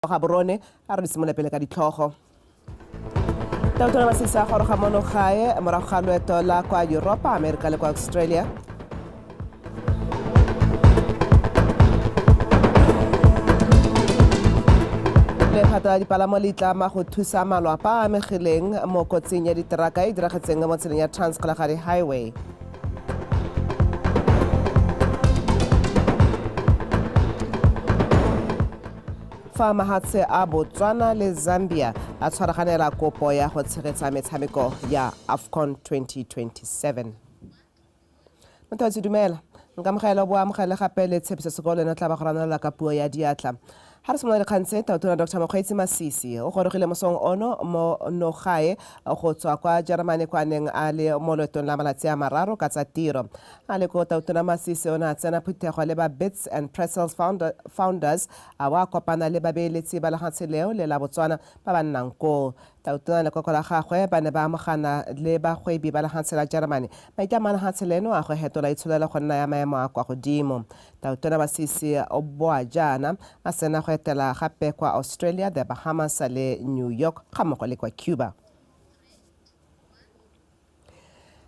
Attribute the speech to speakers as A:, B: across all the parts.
A: Gaborone a re di simole pele ka ditlhogo. Tautona Masisi a goroga mono gae morago ga loeto la kwa Europa, Amerika le kwa Australia. Lephata la dipalamo le itlama go thusa malwapa a amegileng mo kotsing ya diteraka e diragetseng mo tseleng ya Transkalahari Highway. Fa mahatshe a Botswana le Zambia a tshwaraganela kopo ya go tshegetsa metshameko ya AFCON 2027. Motho dumela, nkamogela bo amogele gape le Tshepiso Sekolo ene o tla ba go ranolela ka puo ya diatla. Ga re simolola dikgang tse, Tautona Dr Mokgweetsi Masisi o gorogile mosong ono mo nogae go tswa kwa Jeremane kwa neng a le mo loetong la malatsi a mararo ka tsa tiro. A le ko Tautona Masisi o ne a tsena phuthego le ba Bits and Pretzels Founders a bo a kopana le babeeletsi ba lefatshe leo le la Botswana ba ba nnang koo. Tautona le lekoko la gagwe ba ne ba amogana le bagwebi ba lefatshe la Jeremane maitlamo a lefatshe leno a go hetola itsholelo go nna ya maemo a kwa godimo. Tautona Masisi o boa jaana a sena go etela gape kwa Australia, the Bahamas le New York ga mmogo le kwa Cuba.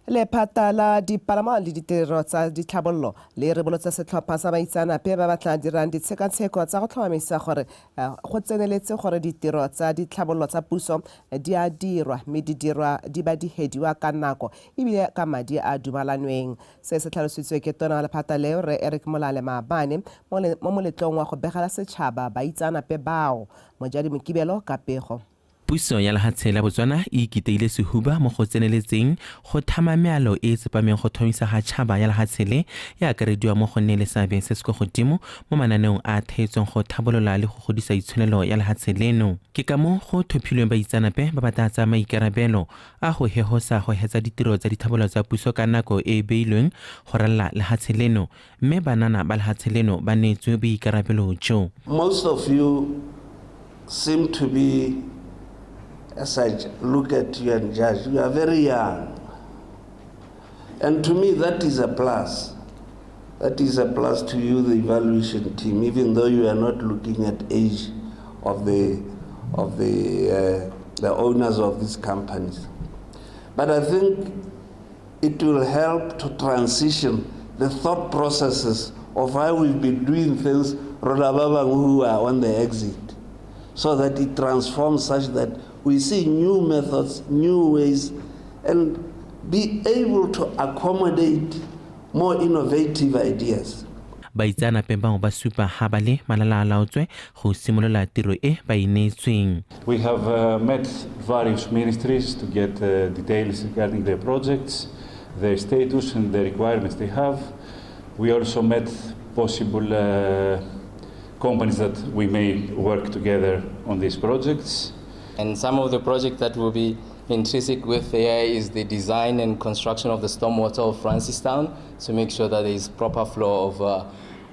A: Lephata la dipalamo le ditiro tsa ditlhabololo le ribolotse setlhopha sa baitseanape ba ba tla dirang ditshekatsheko tsa go tlhomamisa gore go tseneletse gore ditiro tsa ditlhabololo tsa puso di a dirwa mme di dirwa di ba di hediwa ka nako ebile ka madi a dumalanweng. Se se tlhalositswe ke tona wa lephata leo Rre Eric Molale maabane mo moletlong wa go begela setšhaba baitseanape bao. Mojadi Mokibelo ka pego.
B: Puso ya lehatshe la Botswana e ikiteile sehuba mo go tseneletseng go thama mealo e e tsepameng go thomisa ga tšhaba ya lehatshe le e akarediwa mo go nneng le seabe se se kwa godimo mo mananeong a a theetsweng go thabolola le go godisa itsholelo ya lehatshe leno. Ke ka moo go thophilweng baitseanape ba ba tla tsaya maikarabelo a go hehosa go hetsa ditiro tsa dithabololo tsa puso ka nako e e beilweng go ralala lehatshe leno mme banana ba lehatshe leno ba neetswe boikarabelo jo.
C: Most of you seem to be, as I look at you and judge, you are very young. And to me, that is a plus. That is a plus to you, the evaluation team, even though you are not looking at age of the owners of these companies. But I think it will help to transition the thought processes of how we've been doing things, rona ba bangwe who are on the exit, so that it transforms such that we see new methods, new ways, and be able to accommodate more innovative ideas.
B: Baitseanape bangwe ba supa ha ba le malala a laotswe go simolola tiro e ba e neetsweng.
D: We have met various ministries to get details regarding their projects, their status and the requirements they have. We also met possible companies that we may work together on these projects.
E: And some of the projects that will be intrinsic with AI is the design and construction of the stormwater of Francistown to make sure that there is proper flow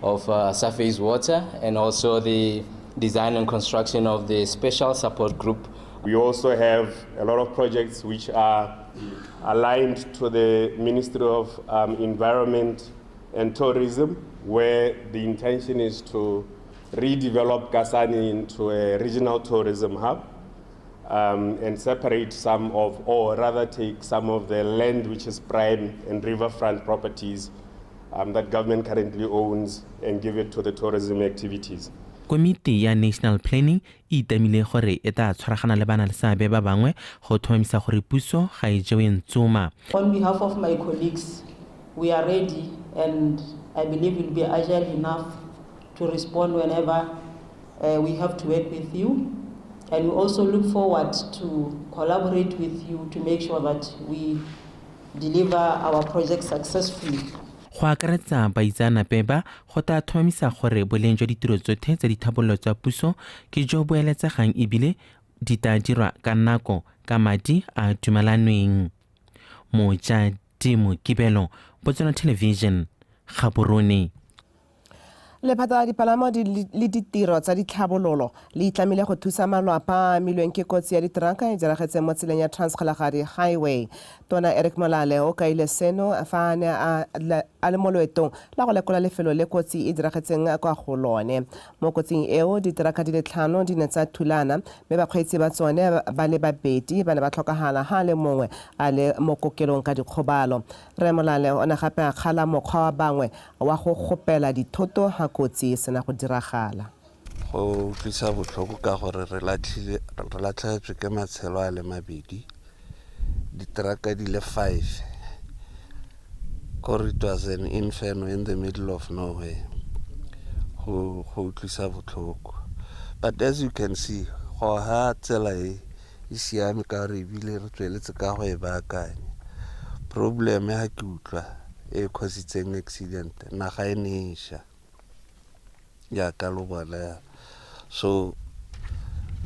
E: of surface water, and also the design and construction of the special support group.
F: We also have a lot of projects which are aligned to the Ministry of Environment and Tourism, where the intention is to redevelop Kasane into a regional tourism hub, and separate some of, or rather take some of the land which is prime and riverfront properties that government currently owns and give it to the tourism activities.
B: Komiti ya National Planning e itamile gore e tla tshwaragana le bana le seabe ba bangwe go tlhomamisa gore puso ga e jewe ntsoma.
G: On behalf of my colleagues, we are ready and I believe we'll be agile enough to respond whenever we have to work with you. And we also look forward to collaborate with you to make sure that we deliver our project successfully.
B: Go akaretsa baitseanape ba go tla tlhomamisa gore boleng jwa ditiro tsotlhe tsa dithabololo tsa puso ke jo bo eletsegang ebile di tla dirwa ka nako ka madi a dumelanweng. Mojadi Mokibelo, Botswana Television, Gaborone.
A: Lephata la dipalamo le ditiro tsa ditlhabololo le itlamile go thusa malwapa a amilweng ke kotsi ya diteraka e diragetseng mo tseleng ya Transgalagadi Highway. Tona Eric Molale o kaile seno fa a ne a le mo loetong la go lekola lefelo le kotsi e diragetseng kwa go lone. Mo kotsing eo, diteraka di le tlhano di ne tsa thulana mme bakgweetsi ba tsone ba le babedi ba ne ba tlhokagala ha a le mongwe a le mo kokelong ka dikgobalo. Rre Molale o ne gape a kgala mokgwa wa bangwe wa go gopela dithoto ha kotsi e sena go diragala.
C: Go utlwisa botlhoko ka gore re latlhegetswe ke matshelo a le mabedi, diteraka di le 5. Kore it was an inferno in the middle of nowhere. Go utlwisa botlhoko. But as you can see, go ha tsela e e siame ka gore ebile re tsweletse ka go e baakanya. Problem ha ke utlwa e causitseng accident, naga e ne e ša jaaka lo bona yana. So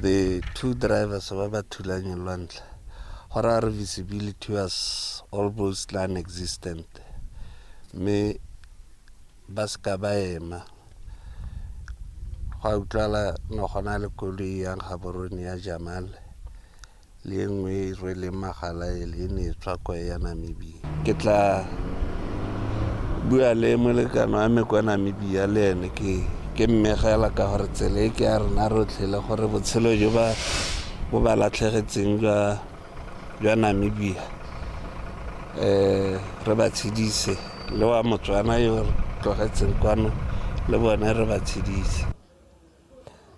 C: the two drivers ba ba thulanyeng lwa ntlha, go raya gore visibility was almost non-existent, mme ba seka ba ema. Go a utlwala no go na le koloi yang Gaborone ya Jamal le e nngwe e rweleng magala e le e ne e tswa kwa ya Namibia. Ke tla bua le molekane wa me kwa Namibia le ene ke mmegela ka gore tsela e ke ya rona rotlhe le gore botshelo jo bo ba latlhegetseng jwa Namibia, re ba tshedise, le wa Motswana yo re tlogetseng kwano le bone re ba tshedise.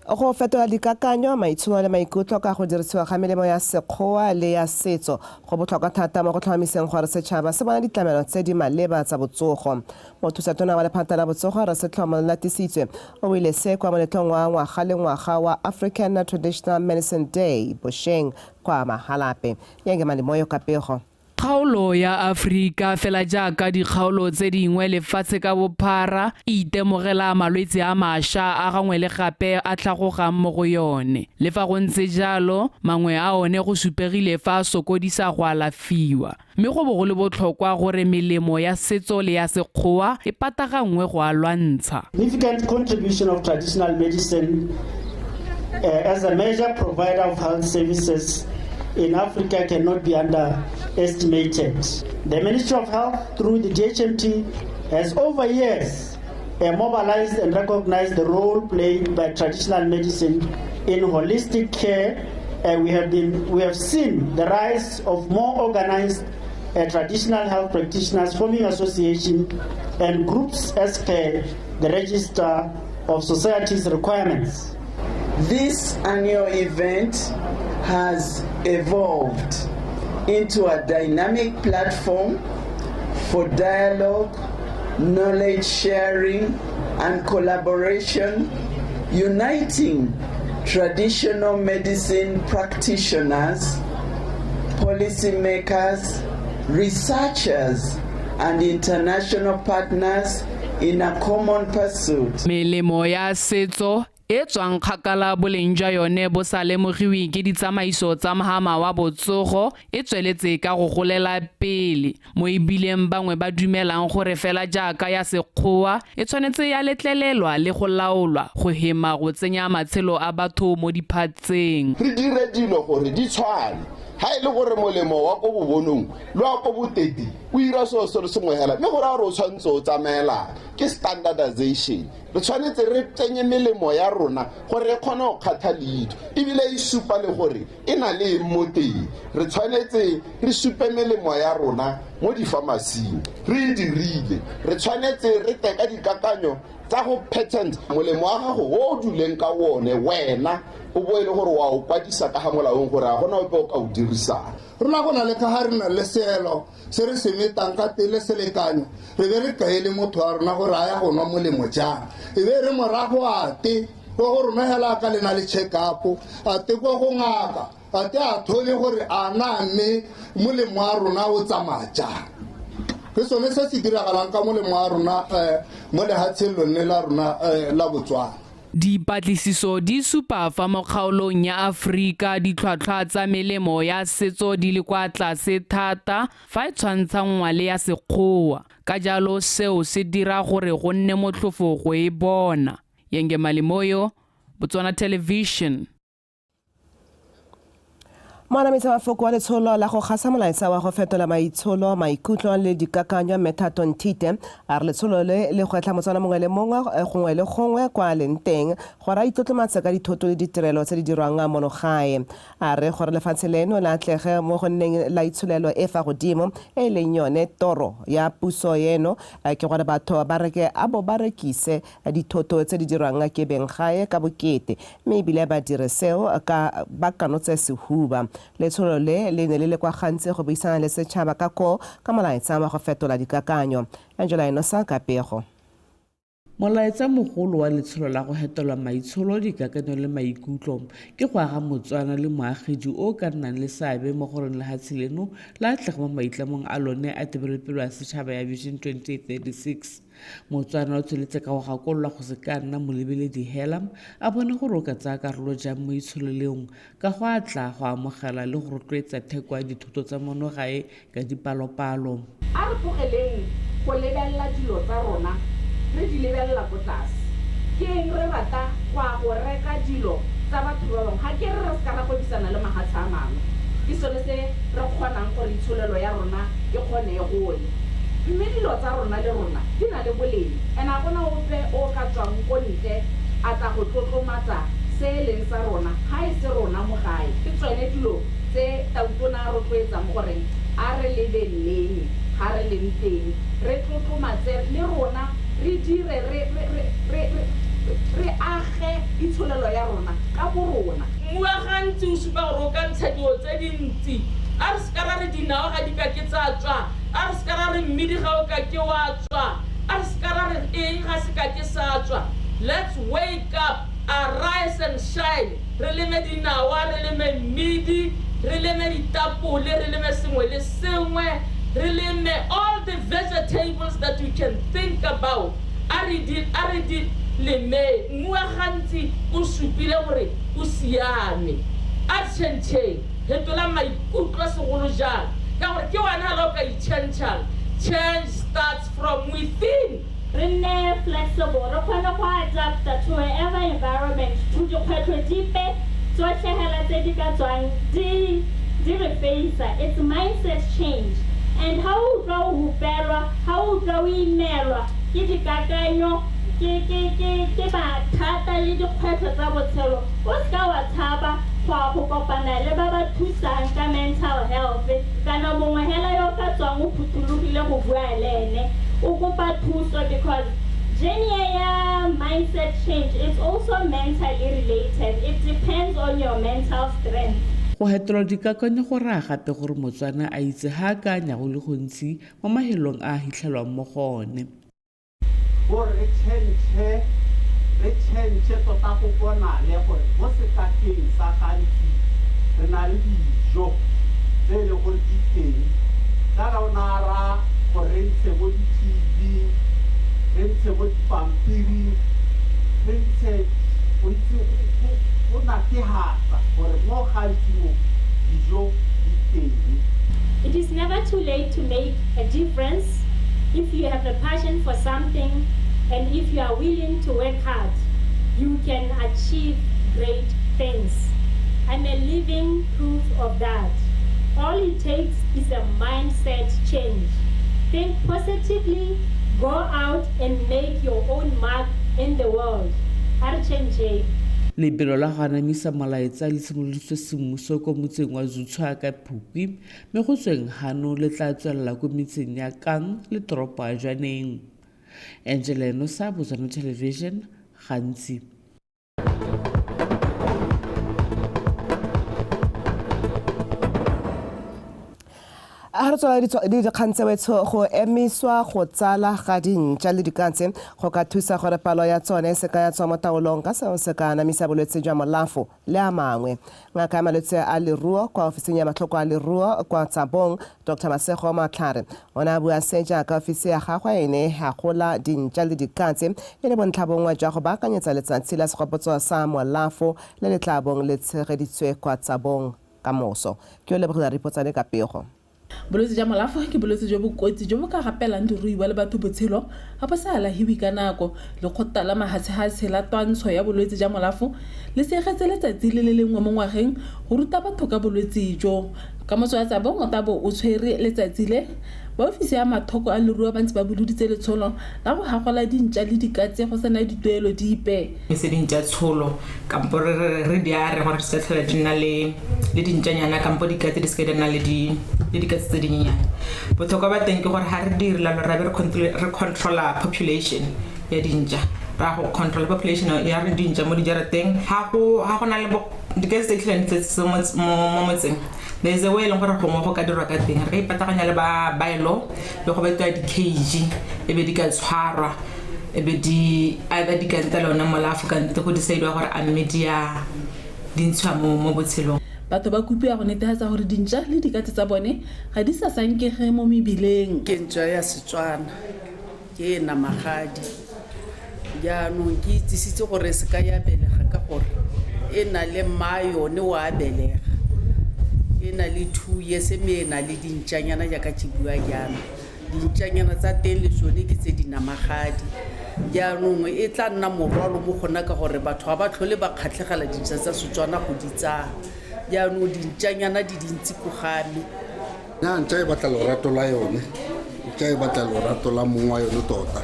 A: Go fetola dikakanyo, maitsholo le maikutlo ka go dirisiwa ga melemo ya sekgowa le ya setso go botlhokwa thata mo go tlhomamiseng gore setšhaba se bona ditlamelo tse di maleba tsa botsogo. Mothusatona wa lephata la botsogo Rre Setlhomo Lelatisitswe o buile se kwa moletlong wa ngwaga le ngwaga wa African Traditional Medicine Day bošeng kwa Mahalapye. Yenge Malimoyo ka pego.
H: Kgaolo ya Aforika, fela jaaka dikgaolo tse dingwe lefatshe ka bophara, e itemogela malwetse a mašwa a gangwe le gape a tlhagogang mo go yone. Le fa go ntse jalo, mangwe a one go supegile fa a sokodisa go alafiwa. Mme go bo go le botlhokwa gore melemo ya setso le ya sekgowa e pataganngwe go a lwantsha.
I: Significant contribution of traditional medicine as a major provider of health services in Africa cannot be underestimated. The Ministry of Health, through the DHMT, has over years mobilized and recognized the role played by traditional medicine in holistic care. We have seen the rise of more organized traditional health practitioners forming associations and groups as per the Register of Societies requirements.
J: This annual event has evolved into a dynamic platform for dialogue, knowledge sharing, and collaboration, uniting traditional medicine practitioners, policymakers, researchers, and international partners in a common pursuit.
H: Melemo ya setso e tswang kgakala boleng jwa yone bo sa lemogiweng ke ditsamaiso tsa mohama wa botsogo e tsweletse ka go golela pele, mo ebileng bangwe ba dumelang gore fela jaaka ya sekgowa e tshwanetse ya letlelelwa le go laolwa go hema go tsenya matshelo a batho mo diphatseng.
K: Re dire dilo gore di tshwane, ha e le gore molemo wa ko bobonong le wa ko boteti o ira selo se le sengwe hela, mme gore a re o tshwanetse o tsamaelana ke standardization. Re tshwanetse re tsenye melemo ya rona gore re kgone go kgatha leitlho, ebile e supa le gore e na le eng mo teng. Re tshwanetse re supe melemo ya rona mo difamasing, re e dirile. Re tshwanetse re teka dikakanyo tsa go patent molemo wa gago o o duleng ka one wena, o bo e le gore wa o kwadisa ka ga molaong gore ga gona ope o ka o dirisang.
L: Rona go na le ka ga re na le seelo se re se metang ka teng le selekanyo, re be re kaele motho wa rona gore a ya go nwa molemo jang, e be re morago a te ko go rona hela ka le na le check up, a te ko go ngaka, a te a thole gore a na mme molemo wa rona o tsamaya jang. Ke sone se se diragalang ka molemo wa rona mo lehatsheng lone la rona la Botswana.
H: Dipatlisiso di supa fa mo kgaolong ya Aforika ditlhwatlhwa tsa melemo ya setso di le kwa tlase thata fa e tshwantshanngwa le ya sekgowa. Ka jalo seo se dira gore go nne motlhofo go e bona. Yenge Malimoyo, Botswana Television.
A: Moanamisa mafoko wa letsholo la go gasa molaetsa wa go fetola maitsholo, maikutlo le dikakanyo Methato Nthite a re letsholo le le gwetlha Motswana mongwe le mongwe gongwe le gongwe kwa a leng teng gore a itlotlomatse ka dithoto le ditirelo tse di dirwang mono gae. A re gore lefatshe leno le atlege mo go nneng la itsholelo e fa godimo e leng yone toro ya puso eno ke gore batho ba reke a bo ba rekise dithoto tse di dirwang ke beng gae ka bokete mme ebile ba dire seo ka ba kanotse sehuba. Letsholo le le ne le le kwa gantsi go buisana le setšhaba ka koo ka molaetsa wa go fetola dikakanyo. Angela Enosa ka pego.
M: Molaetsa mogolo wa letsholo la go fetola maitsholo, dikakanyo le maikutlo ke go aga Motswana le moagedi o o ka nnang le seabe mo goreng lehatshe leno la atlege mo maitlamong a lone a tebelopele ya setšhaba ya Vision 2036. Motswana o tsweletse ka go gakololwa go se ka nna molebeledi hela, a bone gore o ka tsaya karolo jang mo itsholelong ka go atla go amogela le go rotloetsa theko ya dithoto tsa mono gae ka dipalopalo.
N: A re tlogeleng go lebelela dilo tsa rona re di lebelela ko tlase. Ke eng re rata go ya go reka dilo tsa batho ba bangwe? Ga ke re re se ka ra gwebisana le mahatshe a mangwe, ke sone se re kgonang gore itsholelo ya rona e kgone e gole. Mme dilo tsa rona le rona di na le boleng, and ga gona ope o ka tswang ko ntle a tla go tlotlomatsa se e leng sa rona ga e se rona mo gae. Ke tsone dilo tse Tautona a rotloetsang goreng a re lebeleleng ga re leng teng, re tlotlomatse le rona, re dire re age itsholelo ya rona ka bo rona.
O: Mmu wa gantsi o supa gore o ka ntsha dilo tse dintsi. A re se ka ra re dinao ga di ka ke tsa tswa, a re se ka ra re mmidi ga o ka ke wa tswa, a re se ka ra re eng ga se ka ke sa tswa. Let's wake up, arise and shine. Re leme dinawa, re leme mmidi, re leme ditapole, re leme sengwe le sengwe, re leme all the vegetables that we can think about. A re di leme. Mmu wa gantsi o supile gore o siame. A tšhentšheng, fetola maikutlo segolo jang, ka gore ke wena ga o ka itšhentšhang. Change starts from within.
P: Re nne flexible, re kgone go adapta to wherever environment, to dikgwetlho dipe tsotlhe hela tse di ka tswang di re face-a. It's mindset change. And ha o utlwa o hupelwa, ha o utlwa o imelwa ke dikakanyo, ke mathata le dikgwetlho tsa botshelo, o seka wa tshaba go ya go kopana le ba ba thusang ka mental health, kana mongwe hela yo ka tswang o phuthologile go bua le ene, o kopa thuso, because journey ya mindset change, it's also mentally related. It depends on your mental strength.
M: Go fetola dikakanyo go raya gape gore Motswana a itse ha a akanya go le gontsi mo mahelong a a hitlhelwang mo go one.
Q: Gore re tšhentšhe tota go bonale gore mo sekakeng sa gantsi re na le dijo tse e leng gore di teng. Tsala o ne a raya gore re ntshe mo di-TV, re ntshe mo dipampiring, re ntshe o itse go natehatsa gore mo gantsi mo dijo di teng.
P: It is never too late to make a difference if you have a passion for something and if you are willing to work hard, you can achieve great things. I'm a living proof of that. All it takes is a mindset change. Think positively, go out and make your own mark in the world. RCNJ.
M: Lebelo la go anamisa molaetsa le simoloditswe semmuso ko motseng wa Zutshwa ka Phukwi, mme go tsweng gano le tla tswelela ko metseng ya Kang le toropo ya Jwaneng. Angela Enosa, Botswana Television, Gantsi.
A: A re tswela le dikgang tse wetsho go emiswa go tsala ga dintša le dikatse go ka thusa gore palo ya tsone e se ka ya tswa mo taolong ka seo se ka anamisa bolwetse jwa molafo le a mangwe. Ngaka ya malwetse a leruo kwa ofising ya matlhoko a leruo kwa Tsabong, Dr. Masego Matlhare, o ne a bua se jaaka ofisi ya gagwe e ne e agola dintša le dikatse e le bontlha bongwe jwa go baakanyetsa letsatsi la segopotso sa molafo le le tla bong le tshegeditswe kwa Tsabong ka moso. Ke o lebogile Ripotsane ka pego.
R: Bolwetse jwa molafo ke bolwetse jo bo kotsi jo bo ka gapelang diruiwa le batho botshelo ga bo sa alahiwe ka nako. Lekgotla la mahatshehatshe la twantsho ya bolwetse jwa molafo le segetse letsatsi le le lengwe mo ngwageng go ruta batho ka bolwetse jo. Ka motse wa Tsabong o tabo o tshwere letsatsi le, ba ofisi ya mathoko a leruo ba ntse ba boloditse letsholo la go hagola dintša le dikatse go sena dituelo dipe.
S: Se dintša tsholo kampo re re di are gore di se tlhola di nna le le dintšanyana kampo dikatse di seke di nna le di le dikatse tse dinyenyane. Botlhokwa ba teng ke gore ga re dire lalo ra be re controla population ya dintša, ra go control population ya dintša mo dijarateng. Ga go na le dikatse tse tlholang di tletse mo motseng, there is a way e leng gore gongwe go ka dirwa ka teng. Re ka ipataganya le ba bylaw le go betiwa di-cage e be di ka tshwarwa, e be di either di ka nta le one molafo kante go decide-wa gore a mme di a di ntshiwa mo botshelong.
R: Batho ba kopiwa go netefatsa gore dintša le dikatse tsa bone ga di sa sankege mo mebileng.
T: Ke ntša ya Setswana, ke e namagadi. Jaanong ke itsisitse gore se ka ya belega ka gore e na le mma yone wa belega. E na le 2 years mme e na le dintšanyana jaaka ke bua jaana. Dintšanyana tsa teng le tsone ke tse di namagadi. Jaanong e tla nna morwalo mo go nna ka gore batho ga ba tlhole ba kgatlhegela dintša tsa Setswana go di tsaya. Jaanong dintšanyana di dintsi ko ga me.
L: Nna ntša e batla lorato la yone, ntša e batla lorato la mong wa yone tota.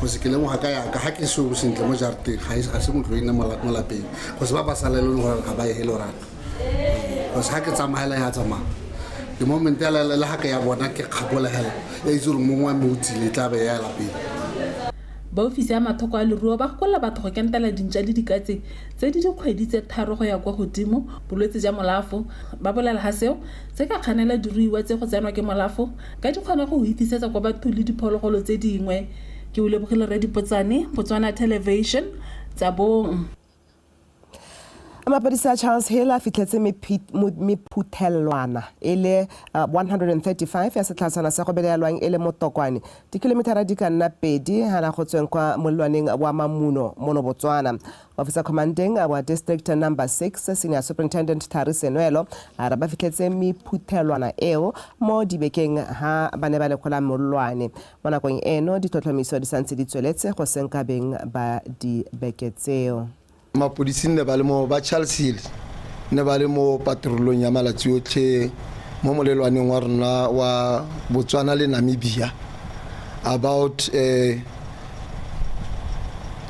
L: Go se ke lemoga ka yaka ga ke seo sentle mo jarateng, ga se motho o nna mo lapeng. Go se ba ba sala e leng gore ga ba e he lorato. Go se ga ke tsamaya hela ya tsamaya. The moment ya le ga ke ya bona ke kgakola hela, ya itse gore mongwe wa me o tsile, e tla be ya lapeng.
R: Ba ofisi ya mathoko a leruo ba gakolola batho go kentela dintša le dikatse tse di dikgwedi tse 3 go ya kwa godimo bolwetse jwa molafo. Ba bolela ga seo se ka kganela diruiwa tse go tsenwa ke molafo ka di kgona go itisetsa kwa batho le diphologolo tse dingwe. Ke o lebogile Rre Dipotsane, Botswana Television, Tsabong.
A: Mapodisa a Charles Hill a fitlhetse mephuthelwana e le 135 ya setlhatshana sa go belaelwang e le motokwane dikilometara di ka nna 2 hana go tsweng kwa molelwaneng wa Mamuno mono Botswana. Officer commanding wa district number 6 senior superintendent Thari Senwelo a re ba fitlhetse mephuthelwana eo mo dibekeng ha ba ne ba lekola molelwane. Mo nakong eno ditlhotlhomiso di santse di tsweletse go senka beng ba dibeke tseo.
U: Mapodisi ne ba le mo ba Charles Hill ne ba le mo patrolong ya malatsi otlhe mo molelwaneng wa rona wa Botswana le Namibia about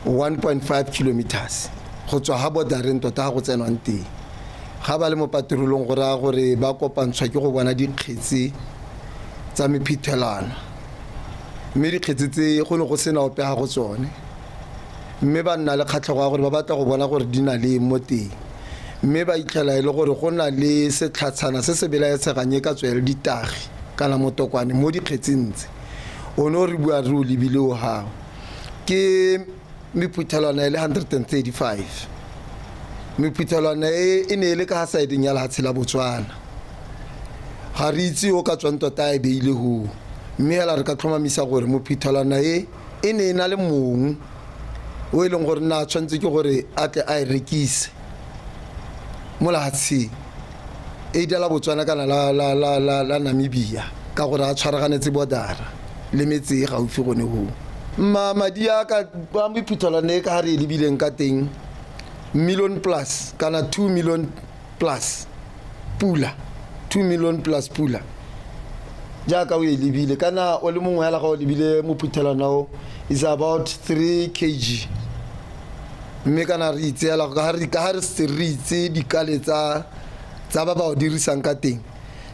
U: 1.5 kilometers go tswa ha bordereng tota ha go tsenwang teng. Ga ba le mo patrolong go raya gore ba kopantshwa ke go bona dikgetse tsa mephuthelwana, mme dikgetse tse go ne go sena ope ga go tsone, mme ba nna le kgatlhego ya gore ba batla go bona gore di na le eng mo teng, mme ba itlhela e le gore go na le setlhatshana se se belaetsegang e ka tswa e le ditagi kana motokwane mo dikgetseng tse. O ne o re bua re o lebile o gago ke mephuthelwana e le 135. Mephuthelwana e e ne e le ka saedeng ya lehatshe la Botswana. Ga re itse o ka tswang tota e beile ho, mme hela re ka tlhomamisa gore mophuthelwana e e ne e na le mong o e leng gore na tshwanetse ke gore a tle a e rekise mo lehatsheng e dela Botswana kana la Namibia ka gore a tshwaraganetse border le metse e gaufi gone ho. Madi a ka ba mephuthelwana e ka ha re e lebileng ka teng million plus kana 2 million plus pula, 2 million plus pula jaaka o e lebile kana o le mongwe hela ga o lebile mophuthelwana o is about 3 kg. Mme kana re itseela ka ha re se re itse dikale tsa ba ba o dirisang ka teng.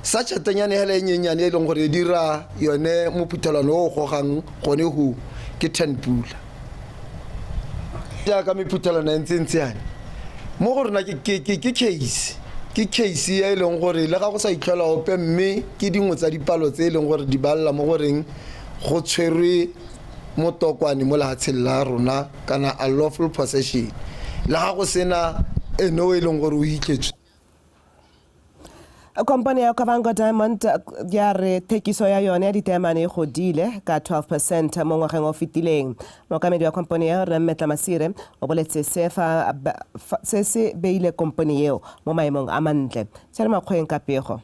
U: Sa tšhatenyane hela e nyenyane e leng gore e dira yone mophuthelwana o gogang gone ho ke 10 pula. Jaaka mephuthelwana e ntse ntse yana mo go rona ke case, ke case e leng gore le ga go sa itlhola ope, mme ke dingwe tsa dipalo tse e leng gore di balla mo goreng go tshwerwe motokwane mo lehatsheng la rona kana a lawful possession le ga go sena ene o e leng gore o itletswe.
A: Kompone ya Okavango Diamond ya re thekiso ya yone ya ditaemane e godile ka 12% mo ngwageng o fetileng. Mookamedi wa kompone eo Rre Mmetla Masire o boletse se se beile kompone eo mo maemong a mantle. Tshware Makgoeng ka pego.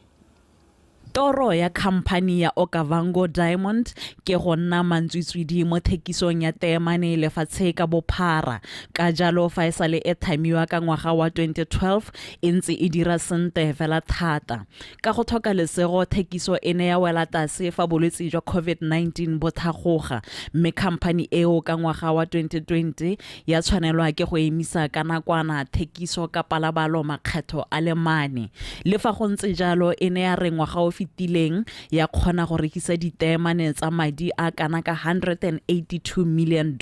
H: Toro ya khamphani ya Okavango Diamond ke go nna mantswitswidi mo thekisong ya teemane lefatshe ka bophara. Ka jalo fa e sale e thamiwa ka ngwaga wa 2012 e ntse e dira sentle fela thata. Ka go tlhoka lesego thekiso e ne ya wela tlase fa bolwetse jwa COVID-19 bo tlhagoga, mme khamphani eo ka ngwaga wa 2020 ya tshwanelwa ke go emisa ka nakwana thekiso ka palabalo makgetho a le mane. Le fa go ntse jalo e ne ya re ngwaga o fetileng ya kgona go rekisa diteemane tsa madi a kana ka $182 million.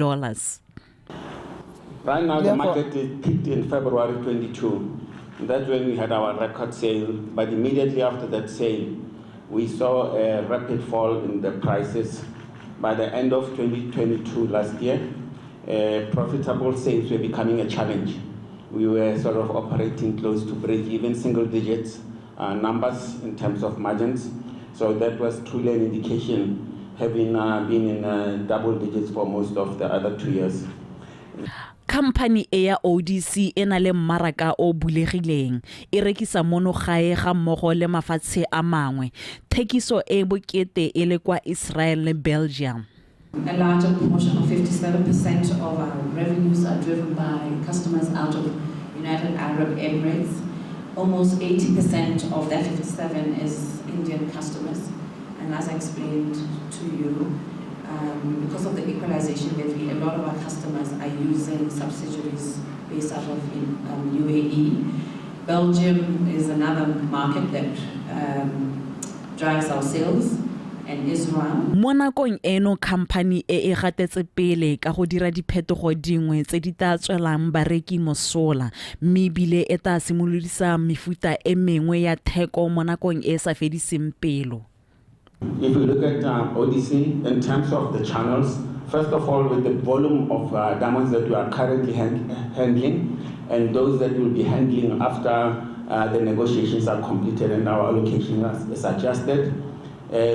D: Right now the market peaked in February 22. That's when we had our record sale, but immediately after that sale, we saw a rapid fall in the prices. By the end of 2022 last year, profitable sales were becoming a challenge. We were sort of operating close to break even, single digits numbers in terms of margins. So that was truly an indication, having been in double digits for most of the other 2 years.
H: Khamphani e ya ODC e na le mmaraka o bulegileng, e rekisa mono gae ga mmogo le mafatshe a mangwe. Thekiso e bokete e le kwa Israel le Belgium.
V: A larger portion of 57% of our revenues are driven by customers out of United Arab Emirates. Almost 80% of that 57 is Indian customers. And as I explained to you, because of the equalization levy, a lot of our customers are using subsidiaries based out of UAE. Belgium is another market that drives our sales, and Israel.
H: Mo nakong eno khamphani e e gatetse pele ka go dira diphetogo dingwe tse di tla tswelang bareki mosola, mme ebile e tla simolodisa mefuta e mengwe ya theko mo nakong e e sa fediseng pelo.
D: If we look at ODC in terms of the channels, first of all, with the volume of diamonds that we are currently handling and those that we'll be handling after the negotiations are completed and our allocation is adjusted,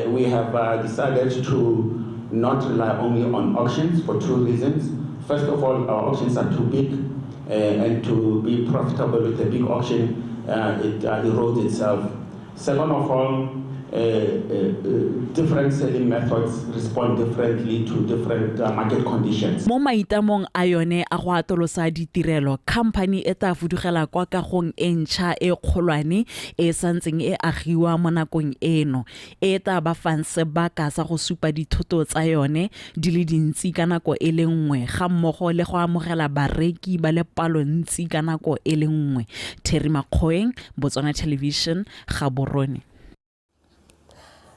D: we have decided to not rely only on auctions for two reasons. First of all, our auctions are too big, and to be profitable with a big auction, it erodes itself. Second of all, different selling methods respond differently to different market conditions.
H: Mo maitamong a yone a go atolosa ditirelo, khamphani e tla fudugela kwa kagong e ntšha e kgolwane e santseng e agiwa mo nakong eno, e tla ba fang sebaka sa go supa dithoto tsa yone di le dintsi ka nako e le nngwe, ga mmogo le go amogela bareki ba le palo ntsi ka nako e le nngwe. Terry Makgoeng, Botswana Television, Gaborone.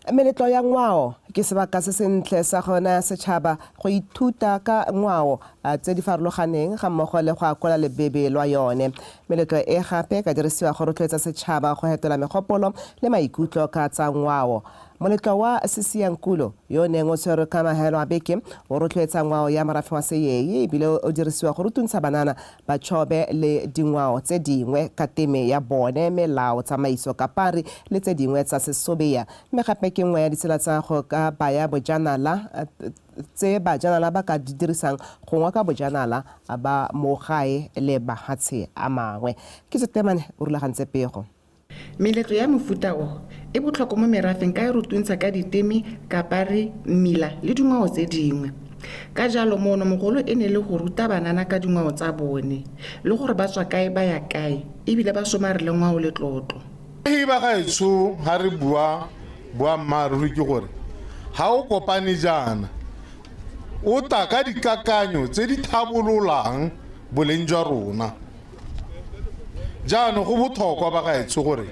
A: Meletlo ya ngwao ke sebaka se sentle sa go naya setšhaba go ithuta ka ngwao tse di farologaneng ga mmogo le go akola lebebe lwa yone. Meletlo e gape ka dirisiwa go rotloetsa setšhaba go hetola megopolo le maikutlo ka tsa ngwao. Moletlo wa Sisiankulo yo neng o tshwerwe ka mahelo a beke o rotloetsa ngwao ya morafe wa Seyei, ebile o dirisiwa go rutuntsha banana ba Chobe le dingwao tse dingwe ka teme ya bone, melao, tsamaiso, kapari le tse dingwe tsa Sesobeya. Mme gape ke nngwe ya ditsela tsa go ka baya bojanala tse bajanala ba ka di dirisang go ngoka bojanala ba mo gae le mahatshe a mangwe. Ke Setemane o rulagantse pego.
W: Meletlo ya mofuta o e botlhokwa mo merafeng ka e rutuntsha ka diteme, kapari, mmila le dingwao tse dingwe. Ka jalo moono mogolo e ne le go ruta banana ka dingwao tsa bone le gore ba tswa kae ba ya kae, ebile ba somarele ngwao le tlotlo.
X: Ba gaetsho ga re bua boammaaruri ke gore ga o kopane jaana o tla ka dikakanyo tse di tlhabololang boleng jwa rona. Jaanong go botlhokwa ba gaetsho gore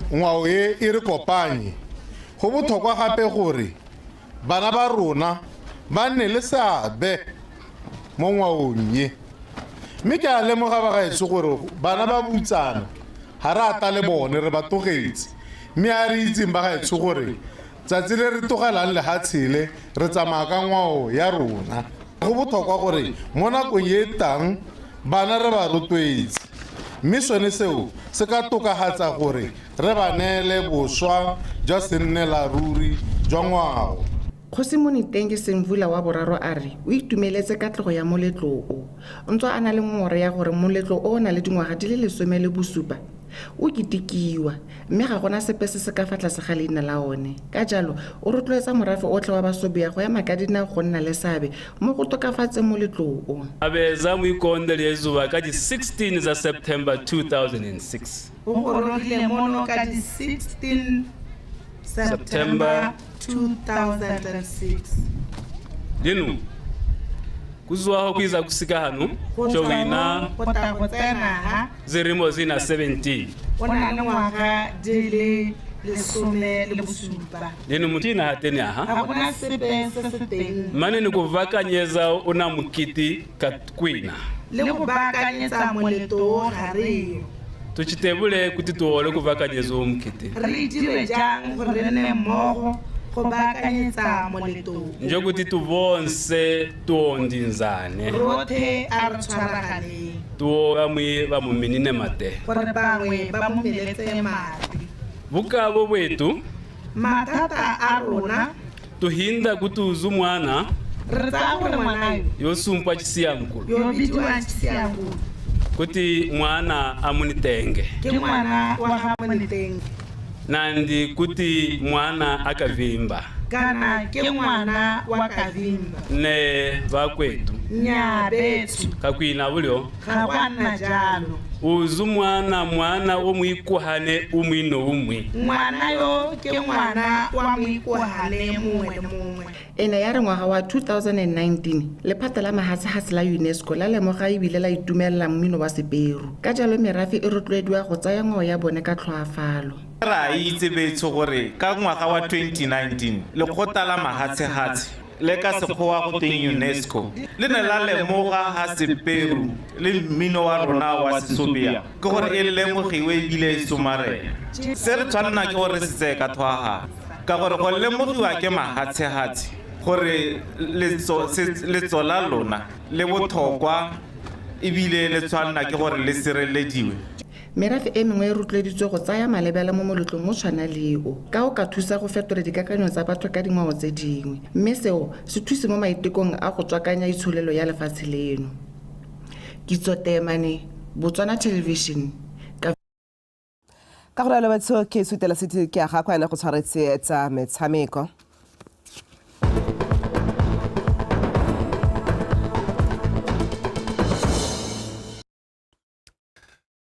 X: ngwao e e re kopanye. Go botlhokwa gape gore bana ba rona ba nne le seabe mo ngwaong e. Mme ke a lemoga ba gaetsho gore bana ba butsana ga re ata le bone, re ba togetse. Mme a re itseng ba gaetsho gore tsatsi le re tlogelang lehatshe le re tsamaya ka ngwao ya rona. Go botlhokwa gore mo nakong e tang bana re ba rotloetse, mme sone seo se ka tokafatsa gore re ba neele boswa jwa sennela ruri jwa ngwao.
W: Kgosi Moniteng Semvula wa boraro a re o itumeletse katlego ya moletlo o, ntswa a na le ngongora ya gore moletlo o o na le dingwaga di le 17 O ketekiwa mme ga gona sepe se se ka fa tlase ga leina la one. Ka jalo o rotloetsa morafe otlhe wa Basobia go ema ka dinao go nna le seabe mo go tokafatseng moletlo o.
B: Abeza mwikonde lyezuba ka di 16 za September 2006.
E: O gorogile mono ka di 16 September 2006.
B: Leno kuzwaho kwiza kusika hano chowina
E: go tsena ha
B: zirimo zina 17
E: o na le ngwaga di le 17.
B: Leno mutina hatene aha
E: ga gona sepe se se teng
B: mane ni kuvakanyeza una mukiti katkwina
E: le go baakanyetsa moletlo ga re
B: tuchitebule kuti tuole kuvakanyeza mukiti
E: re dire jang gore re nne mmogo go baakanyetsa moletlo
B: nje kuti tuvonse tuondinzane
E: rotlhe a re tshwaraganeng
B: tuo bamwe ba muminine mate
E: gore bangwe ba mo meletse mate
B: bukabo bwetu
E: mathata a rona
B: tuhinda kutuzu mwana
E: re tsaya gore ngwana yo
B: yosumpwa chisiyankulu
E: yo bidiwa chisiyankulu
B: kuti mwana amunitenge
E: ke ngwana wa ga Monitenge
B: nandi kuti mwana akavimba
E: kana ke ngwana wa Kavimba
B: ne vakwetu
E: nyabethu
B: kakwina bulyo
E: ga gwa jalo
B: uzu mwana mwana omwikuhane umwino umwe
E: ngwana yo ke ngwana wa mwikuhane mongwe le mongwe.
W: Ene ya re ngwaga wa 2019 lephata la mahatshehatshe la UNESCO la lemoga ebile la itumelela mmino wa Seperu. Ka jalo merafe e rotloediwa go tsaya ngwao ya bone ka tlhoafalo.
F: Re a itse betsho gore ka ngwaga wa 2019 lekgotla la mahatshehatshe le ka sekgowa go teng UNESCO le ne la lemoga ha Seperu le mmino wa rona wa Sesobia ke gore e lemogiwe ebile e somarela. Se re tshwanela ke gore se tseye ka tlhoafalo ka gore go lemogiwa ke mahatshehatshe gore letso la lona le botlhokwa ebile le tshwanela ke gore le sirelediwe.
W: Merafe e mengwe e rotloeditswe go tsaya malebela mo moletlong o tshwana le o ka o ka thusa go fetola dikakanyo tsa batho ka dingwao tse dingwe mme seo se thuse mo maitekong a go tswakanya itsholelo ya lefatshe leno. Kitso Temane, Botswana Television.
A: Ka go le batho ke sutela setse ke aga kwa ena go tshwaretse tsa metshameko.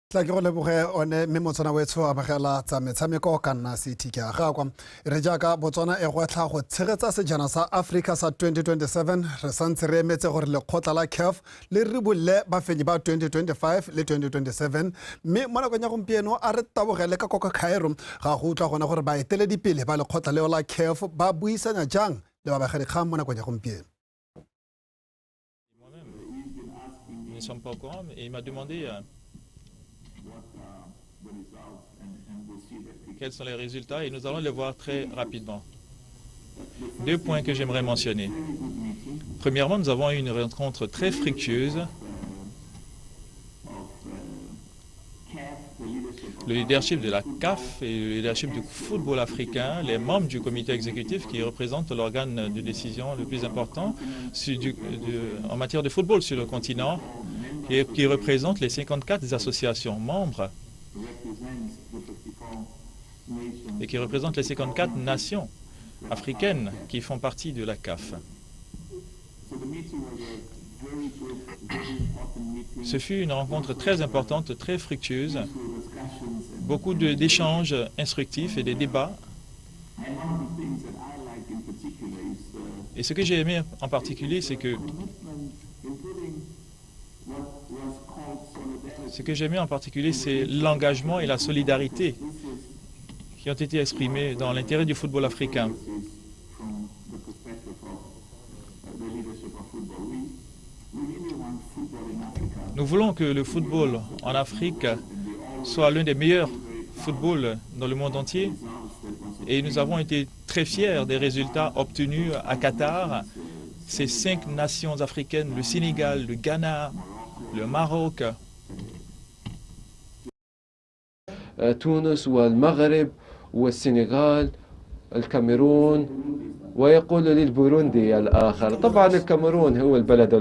G: Tla ke go leboge one mme Motswana wetsho amogela tsa metshameko ka nna CT ke a gakwa. Re jaaka Botswana e gwetlha go tshegetsa sejana sa Africa sa 2027 re santse re emetse gore lekgotla la CAF le ribolle bafenyi ba 2025 le 2027 mme mo nakong ya gompieno a re tabogele ka kwa Cairo ga go utlwa gona gore baeteledipele ba lekgotla leo la CAF ba buisana jang le babegadikgang mo nakong ya gompieno.
Y: Nous ne sommes pas au courant et il m'a demandé quels sont les résultats et nous allons les voir très rapidement. Deux points que j'aimerais mentionner. Premièrement, nous avons eu une rencontre très fructueuse. Le leadership de la CAF et le leadership du football africain, les membres du comité exécutif qui représentent l'organe de décision le plus important en matière de football sur le continent et qui représentent les 54 associations membres et qui représentent les 54 nations africaines qui font partie de la CAF. Ce fut une rencontre très importante, très fructueuse, beaucoup d'échanges instructifs et des débats. Et ce que j'ai aimé en particulier, c'est que c'est l'engagement et la solidarité qui ont été exprimés dans l'intérêt du football africain. Nous voulons que le football en Afrique soit l'un des meilleurs footballs dans le monde entier. Et nous avons été très fiers des résultats obtenus à Qatar. Ces 5 nations africaines, le Sénégal, le Ghana, le Maroc.
Z: تونس والمغرب والسنغال الكاميرون ويقول للبوروندي الآخر. طبعا الكاميرون هو البلد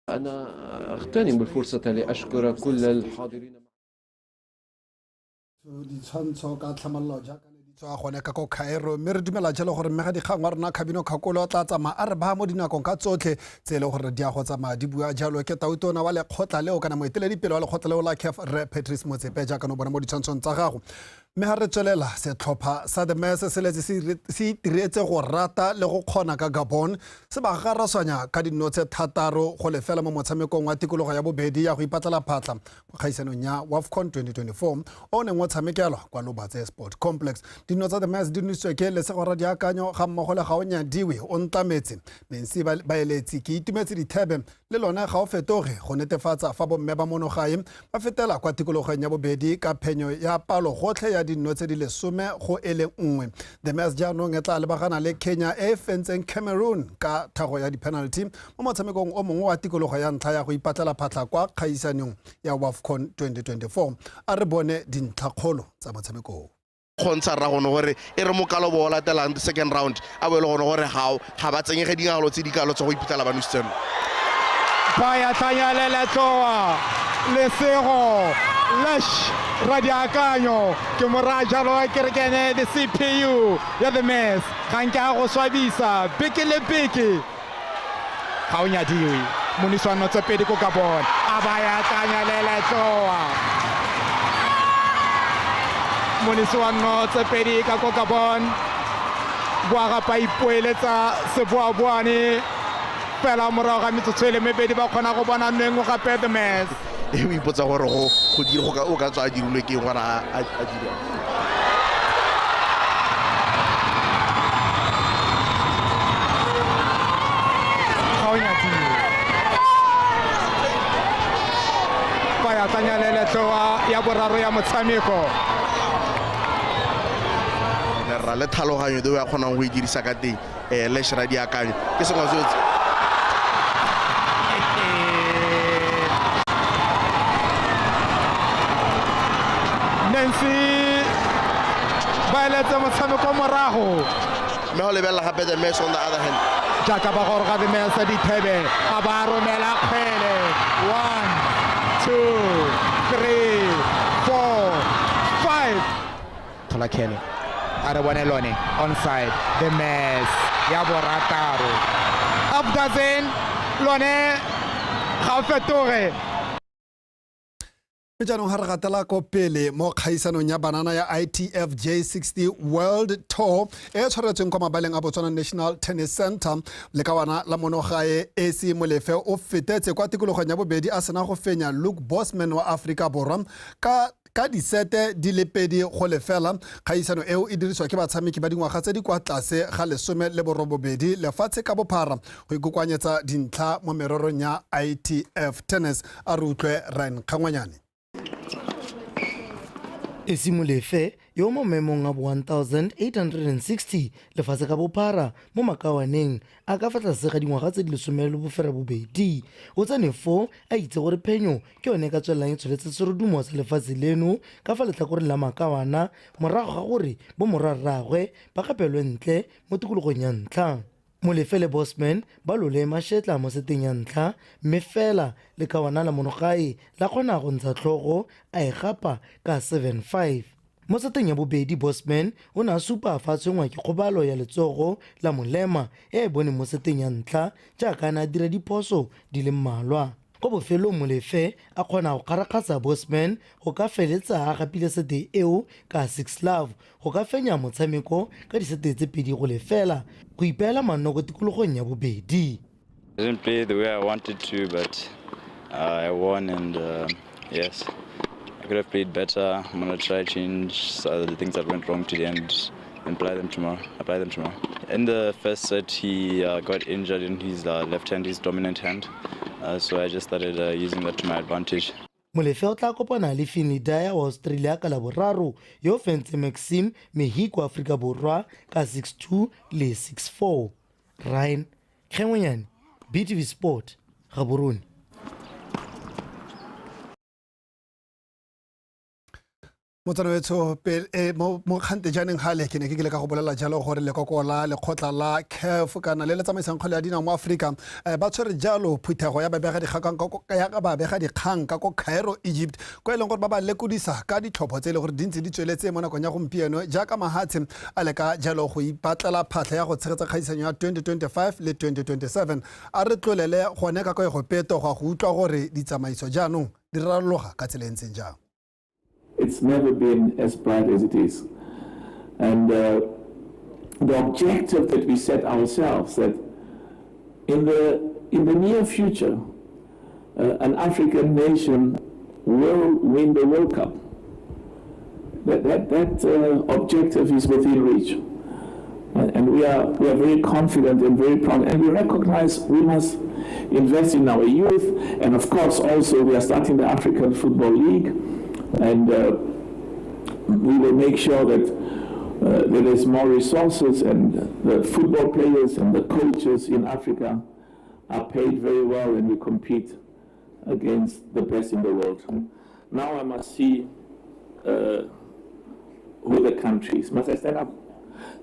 Z: أنا أغتنم الفرصة لأشكر كل الحاضرين.
G: Ditshwantsho ka tlhamallo jaaka ne di tswa gone ka ko Cairo, mme re dumela jalo gore mme ga dikgang wa rona Khabino Kgakolo o tla tsamaya a re ba mo dinakong ka tsotlhe tse e leng gore di a go tsamaya di bua jalo. Ke tautona wa lekgotla leo kana moeteledipele wa lekgotla leo la CAF, Rre Patrice Motsepe, jaaka no bona mo ditshwantshong tsa gago. Mme ga re tswelela, setlhopha sa The Mess se letse se itiretse go rata le go kgona ka Gabon, se ba garaswanya ka dino tse 6-0 mo motshamekong wa tikologo ya bobedi ya go ipatlela phatlha mo kgaisanong ya WAFCON 2024 o neng o tshamekelwa kwa Lobatse Sport Complex. Dino tsa The Mess di nositswe ke Lesego Radiakanyo ga mmogo le Gaonyadiwe o Ntlametse, Nancy Baeletsi, Ke Itumetse Dithebe le lone ga o fetoge go netefatsa fa bomme ba monogae ba fetela kwa tikologong ya bobedi ka phenyo ya palo gotlhe ya dino tse di 10-1. The Mess jaanong e tla lebagana le Kenya e e fentseng Cameroon ka thago ya di-penalty mo motshamekong o mongwe wa tikologo ya ntlha ya go ipatlela phatlha kwa kgaisanong ya WAFCON 2024. A re bone dintlhakgolo tsa motshameko o.
C: Kgontsha rra gone gore e re mokalobo o latelang second round a bo e le gone gore ga ba tsenyege dingalo tse di kalo tsa go iphitlhela ba nositseno.
I: Ba ya tlhanyalela tloa Lesego Lesh Radiakanyo ke mora jalo wa kerekene the CPU ya The Mess ga nke a go swabisa beke le beke. Ga o nyadiwe moniswano tse pedi ko Gabon a ba ya tlanyalela tloa moniswano tse pedi ka ko Gabon boa gapa ipoeletsa seboaboane fela morago ga metsotso e le mebedi ba kgona go bona nngwe gape The Mess.
C: E o ipotsa gore go o ka tswa a dirilwe ke eng gore a dire.
I: Ga o nyadiwe ba ya tlanya letloa ya boraro ya motshameko.
C: Ra le tlhaloganyo e o ya kgonang go e dirisa ka teng Lesh Radiakanyo ke sengwe se.
I: Nancy ba eletse motshameko morago.
C: Mme go lebelela gape The Mess on the other hand.
I: Jaaka ba goroga The Mess Dithebe a ba romela kgwele 1 2 3 4 5 thola kgele a re bone lone onside The Mess ya borataro half dozen lone ga o fetoge.
G: Jaanong ga re gatela ko pele mo kgaisanong ya banana ya ITF J60 World Tour e tshwaretsweng kwa mabaleng a Botswana National Tennis Center, lekawana la monogae AC Molefe o fetetse kwa tikologong ya bobedi a sena go fenya Luke Bosman wa Aforika Borwa ka disete di le 2-0. Kgaisano eo e diriswa ke batshameki ba dingwaga tse di kwa tlase ga 18 lefatshe ka bophara go ikokoanyetsa dintlha mo mererong ya ITF Tennis. A re utlwe Ryan Kgangwanyane.
J: Esi Molefe yo mo maemong a bo 1860 lefatshe ka bophara mo makawaneng a ka fa tlase ga dingwaga tse di 18 o tsene fo a itse gore phenyo ke yone e ka tswelelang e tsholetse serodumo sa lefatshe leno ka fa letlhakoreng la makawana morago ga gore bo morwarraagwe ba gapelwe ntle mo tikologong ya ntlha. Molefe le Bosman ba lole mašetla mo seteng ya ntlha mme fela lekawana la monogae la kgona go ntsha tlhogo a e gapa ka 7-5. Mo seteng ya bobedi Bosman o ne a supa fa a tshwenngwa ke kgobalo ya letsogo la molema e e boneng mo seteng ya ntlha jaaka a ne a dira diphoso di le mmalwa. Kwa bofelong Molefe a kgona go kgarakgatsa Bosman go ka feletsa a gapile sete eo ka 6-love go ka fenya motshameko ka disete tse 2-0 go ipeela manno ko tikologong ya bobedi.
K: I didn't play the way I wanted to, but I won, and yes, I could have played better. I'm gonna try change the things that went wrong today and apply them tomorrow. In the first set, he got injured in his left hand, his dominant hand. So I just started using that to my advantage.
J: Molefe o tla kopana le Finley Dyer wa Australia ka Laboraro yo fentse Maxime Mexico Afrika Borwa ka 6-2 le 6-4. Ryan Kgengwenyane, BTV Sport, Gaborone.
G: Motsana wetsho mo kgante jaaneng gale ke ne ke kile ka go bolela jalo gore lekoko la lekgotla la CAF kana le le tsamaisang kgwele ya dinao mo Aforika ba tshwere jalo phuthego ya babegadikgang ka ko Cairo, Egypt, ko e leng gore ba lekodisa ka ditlhopho tse e leng gore di ntse di tsweletse mo nakong ya gompieno jaaka mahatshe a leka jalo go ipatlela phatlha ya go tshegetsa kgaisanyo ya 2025 le 2027. A re tlolele gone ka Egopeto go utlwa gore ditsamaiso jaanong di rarologa ka tsela e ntseng jang.
M: It's never been as bright as it is. And the objective that we set ourselves, that in the near future, an African nation will win the World Cup. That objective is within reach. And we are very confident and very proud. And we recognize we must invest in our youth. And of course, also, we are starting the African Football League. And we will make sure that there is more resources, and the football players and the coaches in Africa are paid very well, and we compete against the best in the world. Now I must see who the country is. Must I stand up?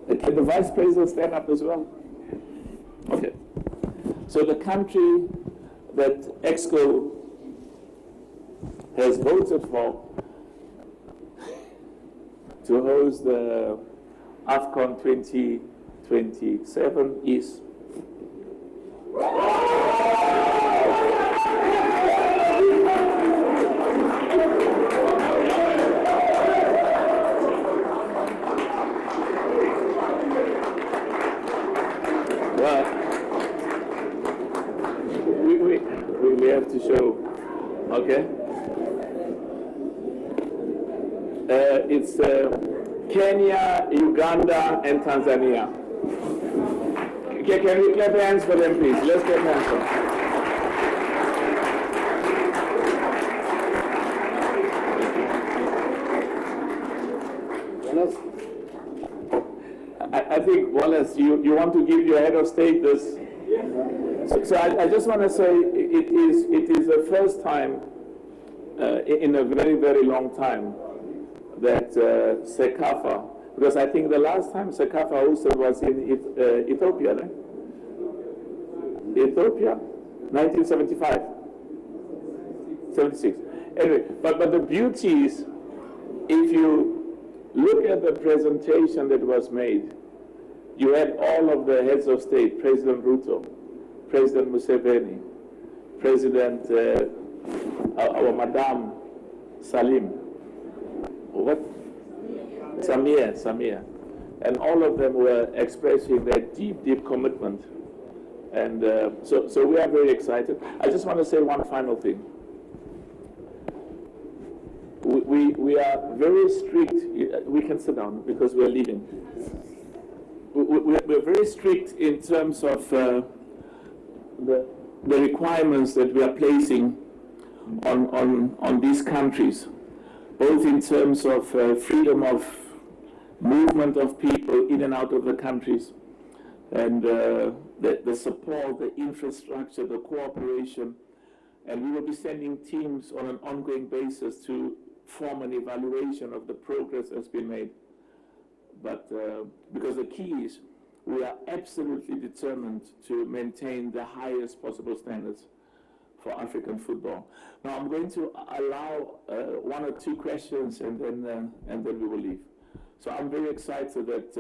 M: Can the vice president stand up as well? Okay. So the country that EXCO has voted for to host the AFCON 2027 is well, we have to show, okay? It's Kenya, Uganda, and Tanzania. Can we clap hands for them, please? Let's clap hands for them. I think, Wallace, you want to give your head of state this? So I just want to say it is the first time in a very, very long time that CECAFA, because I think the last time CECAFA hosted was in Ethiopia, right? Ethiopia, 1975, 76. Anyway, but the beauty is, if you look at the presentation that was made, you had all of the heads of state, President Ruto, President Museveni, President, our Madame Salim, what? Samia. And all of them were expressing their deep, deep commitment. And so we are very excited. I just want to say one final thing. We are very strict. We can sit down because we are leaving. We are very strict in terms of the requirements that we are placing on these countries, both in terms of freedom of movement of people in and out of the countries, and the support, the infrastructure, the cooperation. And we will be sending teams on an ongoing basis to form an evaluation of the progress that's been made. But because the key is, we are absolutely determined to maintain the highest possible standards for African football. Now I'm going to allow one or two questions, and then we will leave. So I'm very excited that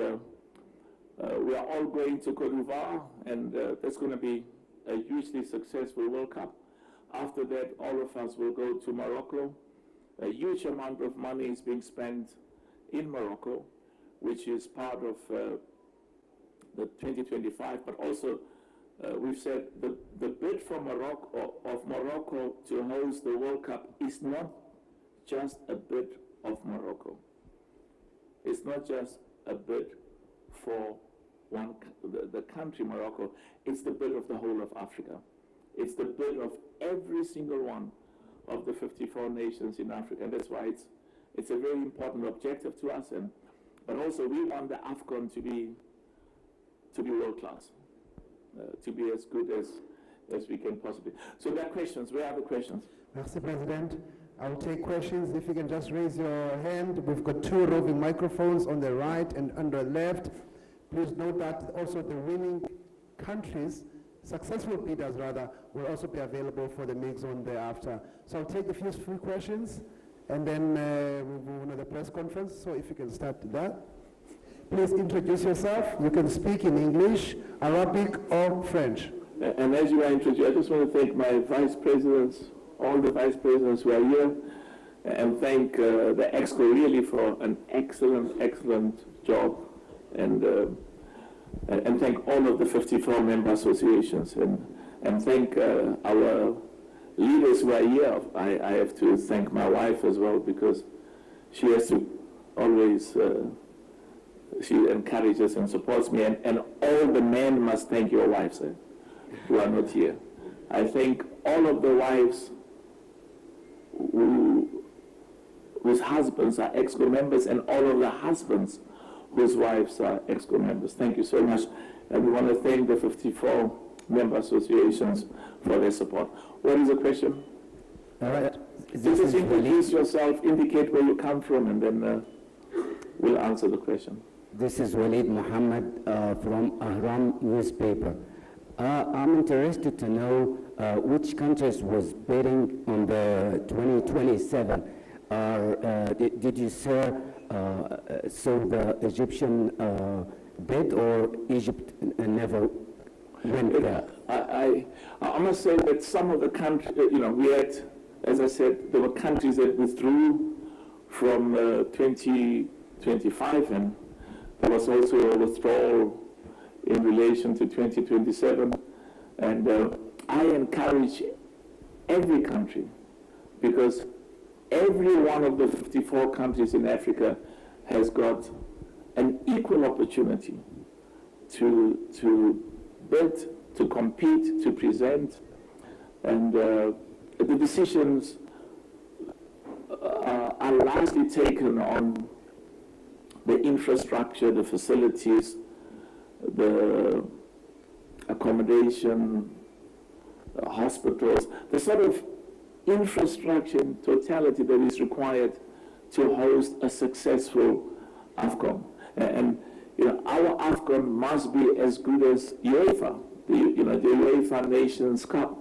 M: we are all going to Côte d'Ivoire, and that's going to be a hugely successful World Cup. After that, all of us will go to Morocco. A huge amount of money is being spent in Morocco, which is part of the 2025, but also we've said the bid for Morocco, of Morocco to host the World Cup is not just a bid of Morocco. It's not just a bid for the country Morocco. It's the bid of the whole of Africa. It's the bid of every single one of the 54 nations in Africa. And that's why it's a very important objective to us. But also we want the AFCON to be world class, to be as good as we can possibly. So there are questions. Where are the questions?
N: Merci, President. I will take questions. If you can just raise your hand. We've got two roving microphones on the right and on the left. Please note that also the winning countries, successful bidders rather, will also be available for the mix zone thereafter. So I'll take a few questions and then we'll move on to the press conference. So if you can start that. Please introduce yourself. You can speak in English, Arabic, or French.
M: And as you are introduced, I just want to thank my vice presidents, all the vice presidents who are here, and thank the EXCO really for an excellent, excellent job, and thank all of the 54 member associations, and thank our leaders who are here. I have to thank my wife as well, because she has to always, she encourages and supports me, and all the men must thank your wives who are not here. I thank all of the wives whose husbands are EXCO members, and all of the husbands whose wives are EXCO members. Thank you so much. And we want to thank the 54 member associations for their support. What is the question?
N: All right.
M: Just introduce yourself, indicate where you come from, and then we'll answer the question.
O: This is Walid Muhammad from Ahram newspaper. I'm interested to know which countries was bidding on the 2027. Did you say so the Egyptian bid, or Egypt never went there?
M: I must say that some of the countries, you know, we had, as I said, there were countries that withdrew from 2025, and there was also a withdrawal in relation to 2027. And I encourage every country, because every one of the 54 countries in Africa has got an equal opportunity to bid, to compete, to present, and the decisions are largely taken on the infrastructure, the facilities, the accommodation, hospitals, the sort of infrastructure in totality that is required to host a successful AFCON. And you know, our AFCON must be as good as UEFA, the UEFA Nations Cup,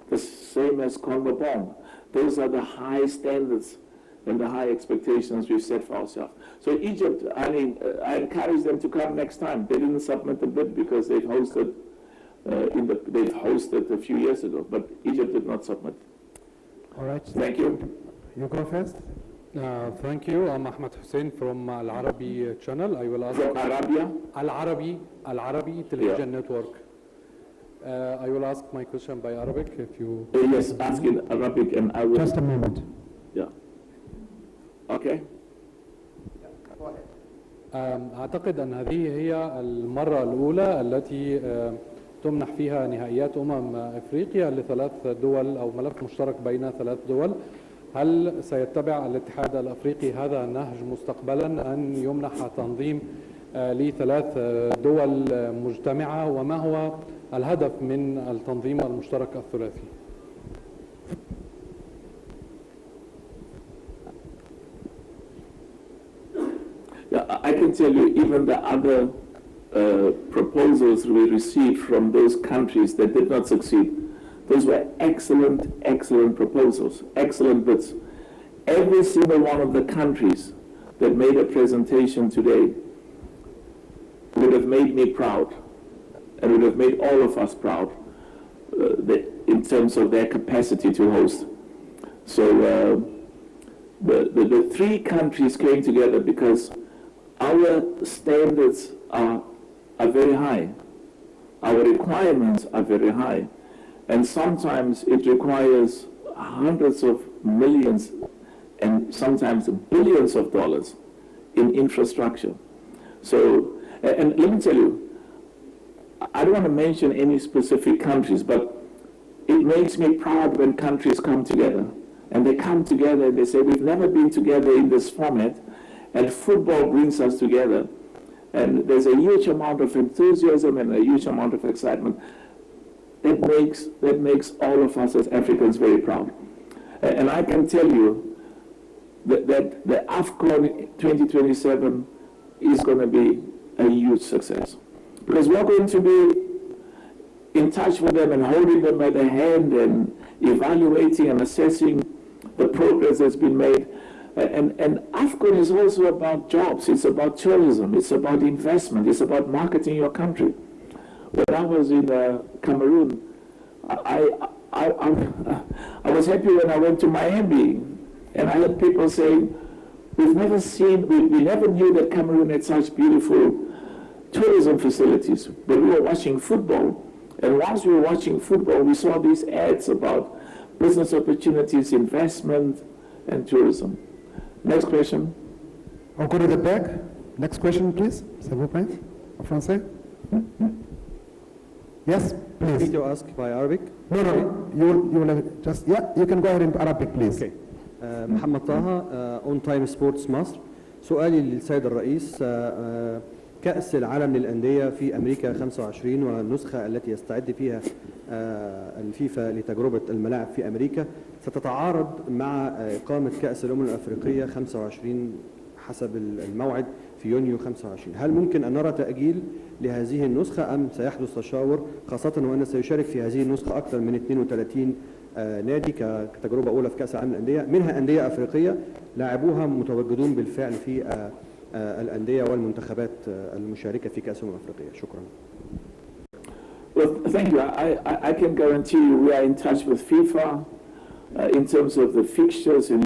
M: the same as CONMEBOL. Those are the high standards and the high expectations we've set for ourselves. So Egypt, I mean, I encourage them to come next time. They didn't submit the bid because they've hosted, they've hosted a few years ago, but Egypt did not submit.
N: All right.
M: Thank you.
N: You go first.
P: Thank you. I'm Ahmed Hussein from Al Arabi channel. I will ask.
M: From Arabia?
P: Al Arabi Television Network. I will ask my question by Arabic if you.
M: Yes, ask in Arabic and I will.
N: Just a moment.
M: Yeah. Okay.
N: Go ahead.
P: أعتقد أن هذه هي المرة الأولى التي تمنح فيها نهائيات أفريقيا لثلاث دول أو ملف مشترك بين ثلاث دول. هل سيتبع الاتحاد الأفريقي هذا النهج مستقبلا، أن يمنح تنظيم لثلاث دول مجتمعة، وما هو الهدف من التنظيم المشترك الثلاثي؟
M: Yeah, I can tell you even the other proposals we received from those countries that did not succeed, those were excellent, excellent proposals, excellent bids. Every single one of the countries that made a presentation today would have made me proud and would have made all of us proud in terms of their capacity to host. So the three countries came together because our standards are very high. Our requirements are very high. And sometimes it requires hundreds of millions and sometimes billions of dollars in infrastructure. So, and let me tell you, I don't want to mention any specific countries, but it makes me proud when countries come together. And they come together and they say, we've never been together in this format, and football brings us together. And there's a huge amount of enthusiasm and a huge amount of excitement. That makes all of us as Africans very proud. And I can tell you, that the AFCON 2027 is going to be a huge success. Because we are going to be in touch with them and holding them by the hand and evaluating and assessing the progress that's been made. And AFCON is also about jobs, it's about tourism, it's about investment, it's about marketing your country. When I was in Cameroon, I was happy when I went to Miami, and I had people saying, we've never seen, we never knew that Cameroon had such beautiful tourism facilities, but we were watching football. And whilst we were watching football, we saw these ads about business opportunities, investment, and tourism. Next question.
N: I'll go to the back. Next question, please. S'il vous plaît. En français. Yes, please.
L: Need to ask by Arabic?
N: No, no. You will just, yeah, you can go ahead in Arabic, please.
L: Okay. محمد طه, On Time Sports مصر. سؤالي للسيد الرئيس، كأس العالم للأندية في أمريكا 25 والنسخة التي يستعد فيها الفيفا لتجربة الملاعب في أمريكا ستتعارض مع إقامة كأس الأمم الأفريقية 25 حسب الموعد في يونيو 25. هل ممكن أن نرى تأجيل لهذه النسخة أم سيحدث تشاور، خاصة وأن سيشارك في هذه النسخة أكثر من 32 نادي كتجربة أولى في كأس العالم للأندية، منها أندية أفريقية لاعبوها متواجدون بالفعل في الأندية والمنتخبات المشاركة في كأس الأمم الأفريقية؟ شكرا.
M: Well, thank you. I can guarantee you we are in touch with FIFA in terms of the fixtures and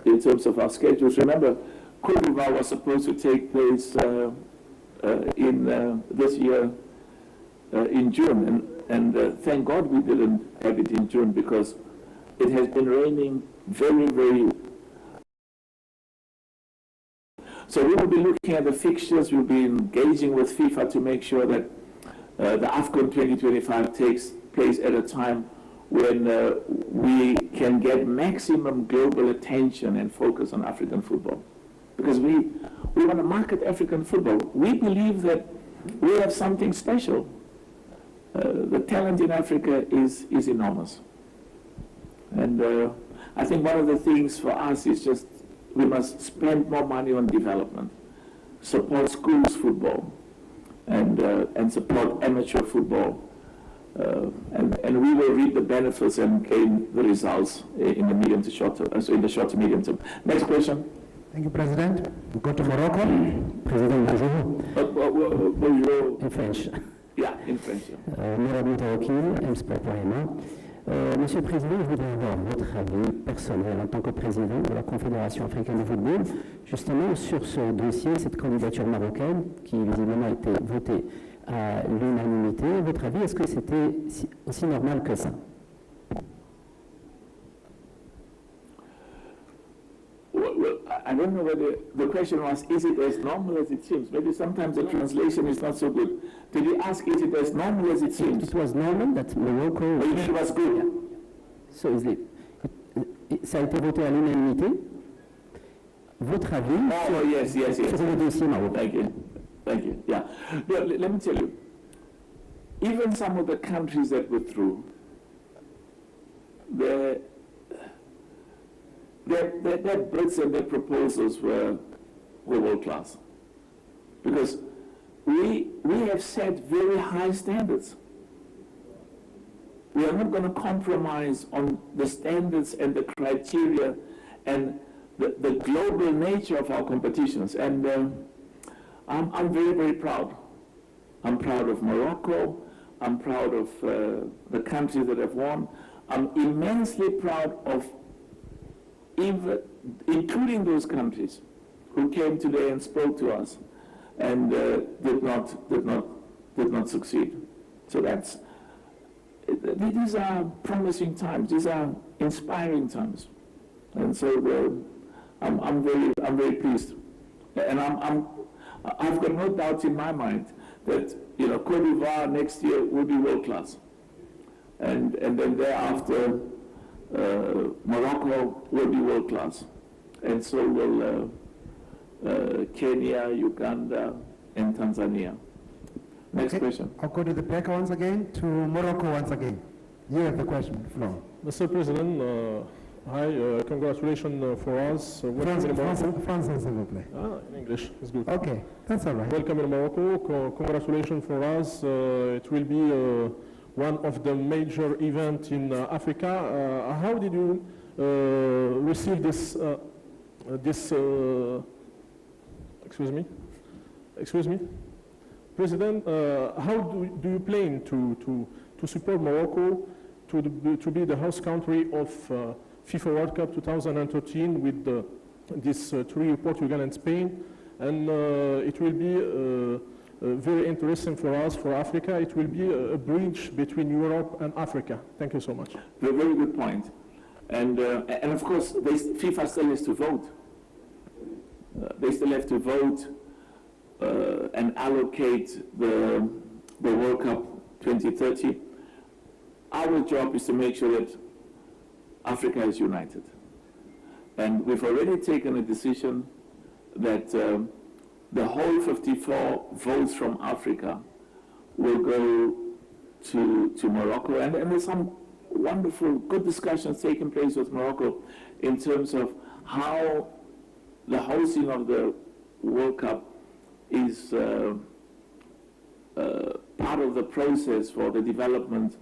M: in terms of our schedules. Remember, Côte d'Ivoire was supposed to take place in this year in June, and thank God we didn't have it in June, because it has been raining very, very. So we will be looking at the fixtures, we'll be engaging with FIFA to make sure that the AFCON 2025 takes place at a time when we can get maximum global attention and focus on African football. Because we want to market African football. We believe that we have something special. The talent in Africa is enormous. And I think one of the things for us is just we must spend more money on development, support schools football, and support amateur football. And we will reap the benefits and gain the results in the medium to short term, in the short to medium term. Next question.
N: Thank you, President. We go to Morocco.
O: President, bonjour.
M: Bonjour.
O: In French.
M: Yeah, in French. Yeah.
O: Mourad Moutawakil, M-Sport.ma. Monsieur le Président, je voudrais avoir votre avis personnel en tant que président de la Confédération africaine de football, justement sur ce dossier, cette candidature marocaine qui visiblement a été votée à l'unanimité. Votre avis, est-ce que c'était aussi normal que ça?
M: Well, I don't know whether the question was, is it as normal as it seems? Maybe sometimes the translation is not so good. Did you ask, is it as normal as it seems?
O: It was normal that Morocco...
M: Oh, you mean it was good?
O: Yeah. So is it. Ça a été voté à l'unanimité. Votre avis
M: sur, yes, yes, yes.
O: Sur le dossier marocain?
M: Thank you. Thank you. Yeah. But let me tell you, even some of the countries that withdrew, their bids and their proposals were world class. Because we have set very high standards. We are not going to compromise on the standards and the criteria and the global nature of our competitions. And I'm very, very proud. I'm proud of Morocco. I'm proud of the countries that have won. I'm immensely proud of even, including those countries who came today and spoke to us and did not succeed. So that's, these are promising times. These are inspiring times, and so I'm very pleased, and I've got no doubt in my mind that, you know, Côte d'Ivoire next year will be world class, and then thereafter Morocco will be world class, and so will Kenya, Uganda, and Tanzania. Next question.
N: I'll go to the back once again, to Morocco once again. You have the question, floor.
Q: Mr. President, Hi, congratulations for us. Welcome in Morocco.
N: Français, s'il vous plaît.
Q: Ah, in English, it's good.
N: Okay, that's all right.
Q: Welcome in Morocco. Congratulations for us. It will be one of the major events in Africa. How did you receive this? Excuse me, President. How do you plan to support Morocco to be the host country of FIFA World Cup 2013 with this trio, Portugal and Spain? And it will be very interesting for us, for Africa. It will be a bridge between Europe and Africa. Thank you so much.
M: Very good point. And of course, FIFA still has to vote. They still have to vote and allocate the World Cup 2030. Our job is to make sure that Africa is united. And we've already taken a decision that the whole 54 votes from Africa will go to Morocco. And there's some wonderful, good discussions taking place with Morocco in terms of how the hosting of the World Cup is part of the process for the development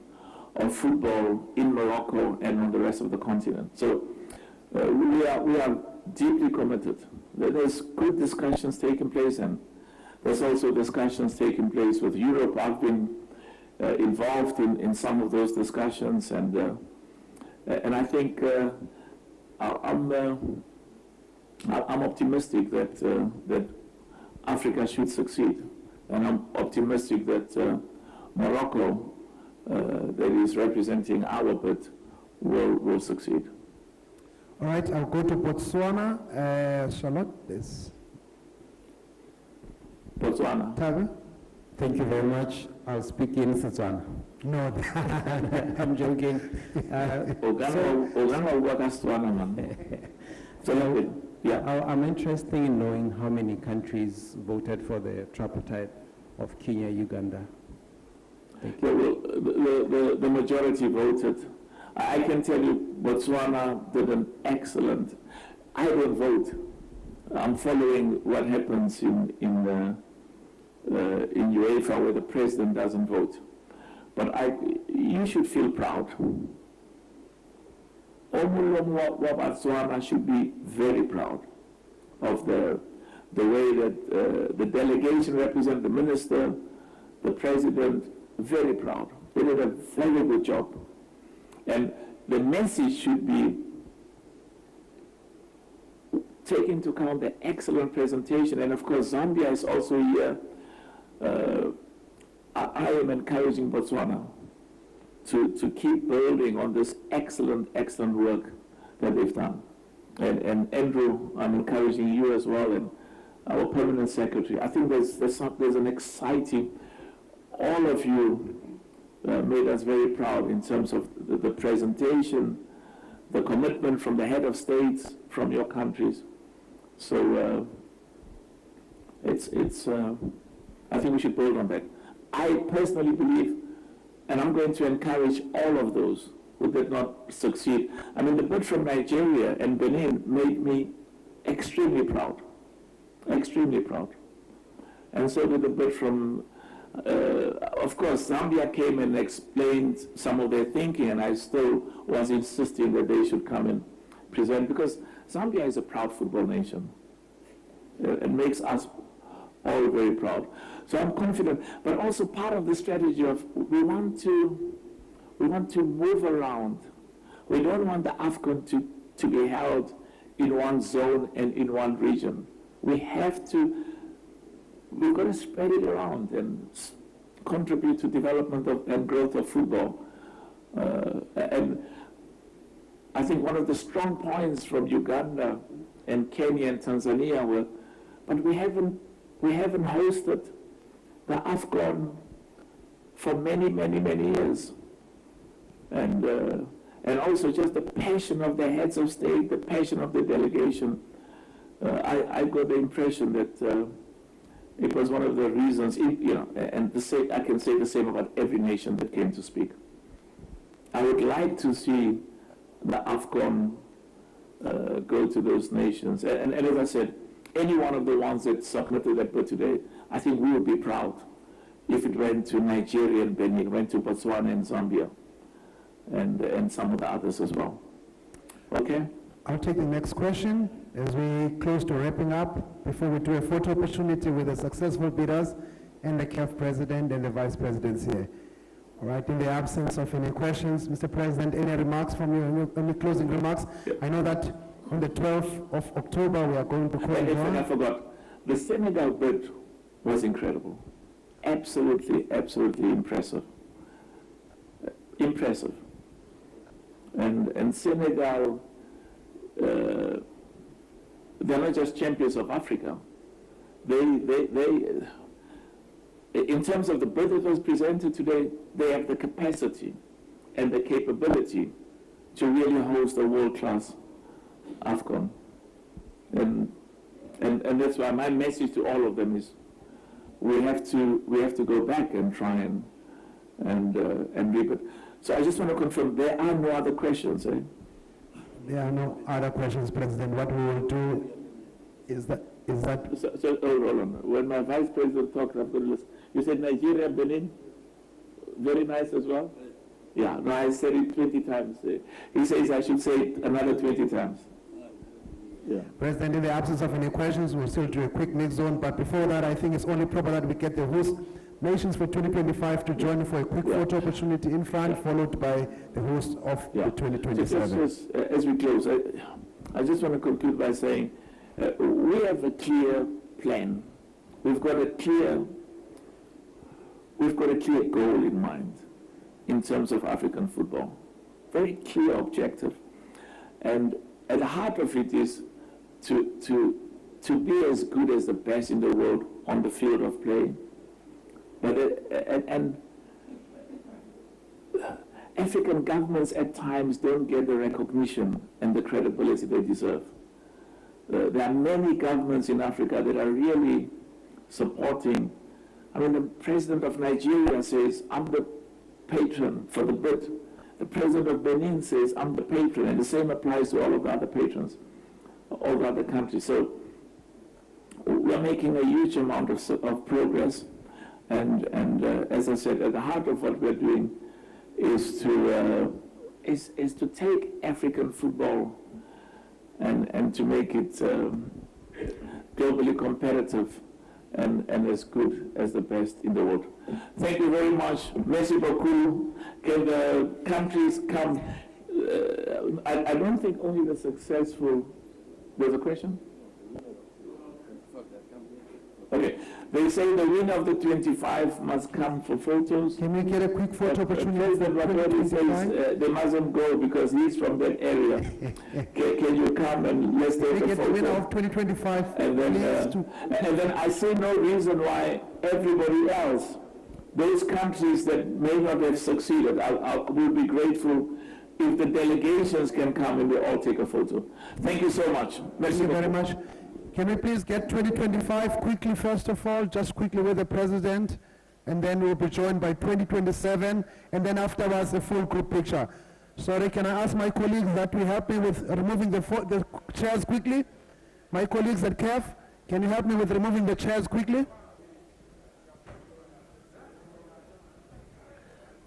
M: of football in Morocco and on the rest of the continent. So we are deeply committed. There's good discussions taking place, and there's also discussions taking place with Europe. I've been involved in some of those discussions, and I think I'm optimistic that that Africa should succeed, and I'm optimistic that Morocco, that is representing our bid, will succeed.
N: All right, I'll go to Botswana. Charlotte, this.
M: Botswana.
N: Tabe.
D: Thank you very much. I'll speak in Setswana.
N: No,
D: I'm joking. So, yeah. I'm interested in knowing how many countries voted for the tripartite of Kenya, Uganda. Thank you.
M: Yeah, well, the majority voted. I can tell you Botswana did an excellent. I don't vote. I'm following what happens in UEFA, where the president doesn't vote. But you should feel proud. Omulomwa wa Botswana should be very proud of the way that the delegation represent the minister, the president, very proud. They did a very good job. And the message should be, take into account the excellent presentation. And of course, Zambia is also here. I am encouraging Botswana to keep building on this excellent, excellent work that they've done. And Andrew, I'm encouraging you as well, and our permanent secretary. I think there's an exciting, all of you made us very proud in terms of the presentation, the commitment from the head of states from your countries. So I think we should build on that. I personally believe, and I'm going to encourage all of those who did not succeed. I mean, the bid from Nigeria and Benin made me extremely proud, extremely proud. And so did the bid from, of course, Zambia came and explained some of their thinking, and I still was insisting that they should come and present, because Zambia is a proud football nation. It makes us all very proud. So I'm confident, but also part of the strategy of we want to move around. We don't want the AFCON to be held in one zone and in one region. We've got to spread it around and contribute to development of, and growth of football. And I think one of the strong points from Uganda and Kenya and Tanzania were, but we haven't hosted the AFCON for many, many, many years. And also just the passion of the heads of state, the passion of the delegation. I got the impression that it was one of the reasons, you know, and the same, I can say the same about every nation that came to speak. I would like to see the AFCON go to those nations. And as I said, any one of the ones that submitted that bid today, I think we would be proud if it went to Nigeria and Benin, went to Botswana and Zambia, and some of the others as well. Okay?
N: I'll take the next question as we close to wrapping up before we do a photo opportunity with the successful bidders and the CAF president and the vice presidents here. All right, in the absence of any questions, Mr. President, any remarks from you, any closing remarks?
M: Yeah.
N: I know that on the 12th of October, we are going to call
M: I forgot. The Senegal bid was incredible. Absolutely, absolutely impressive. Impressive. And Senegal, they're not just champions of Africa. They in terms of the bid that was presented today, they have the capacity and the capability to really host a world-class AFCON. And that's why my message to all of them is we have to go back and try and reap it. So I just want to confirm there are no other questions, eh?
N: There are no other questions, President. What we will do is that
M: So hold on. When my vice president talked, I've got to listen. You said Nigeria, Benin, very nice as well? Yeah, no, I said it 20 times. He says I should say it another 20 times. Yeah.
N: President, in the absence of any questions, we'll still do a quick mix zone. But before that, I think it's only proper that we get the host nations for 2025 to join for a quick photo opportunity in front, followed by the host of the 2027.
M: Just, as we close, I just want to conclude by saying we have a clear plan. We've got a clear goal in mind in terms of African football. Very clear objective. And at the heart of it is to be as good as the best in the world on the field of play. But and African governments at times don't get the recognition and the credibility they deserve. There are many governments in Africa that are really supporting. I mean, the president of Nigeria says, I'm the patron for the bid. The president of Benin says, I'm the patron, and the same applies to all of the other patrons, all the other countries. So we're making a huge amount of progress, and as I said, at the heart of what we're doing is to take African football and to make it globally competitive and as good as the best in the world. Thank you very much. Merci beaucoup. Can the countries come? I don't think only the successful. There's a question? Okay. They say the winner of the 25 must come for photos.
N: Can we get a quick photo opportunity?
M: President Rapori says they mustn't go because he's from that area. Can you come and let's take a photo?
N: Get the winner of 2025.
M: And then, and then I see no reason why everybody else, those countries that may not have succeeded, I will be grateful if the delegations can come and we all take a photo. Thank you so much.
N: Thank you very much. Can we please get 2025 quickly, first of all, just quickly with the president, and then we'll be joined by 2027, and then afterwards a full group picture. Sorry, can I ask my colleagues that we help me with removing the chairs quickly? My colleagues at CAF, can you help me with removing the chairs quickly?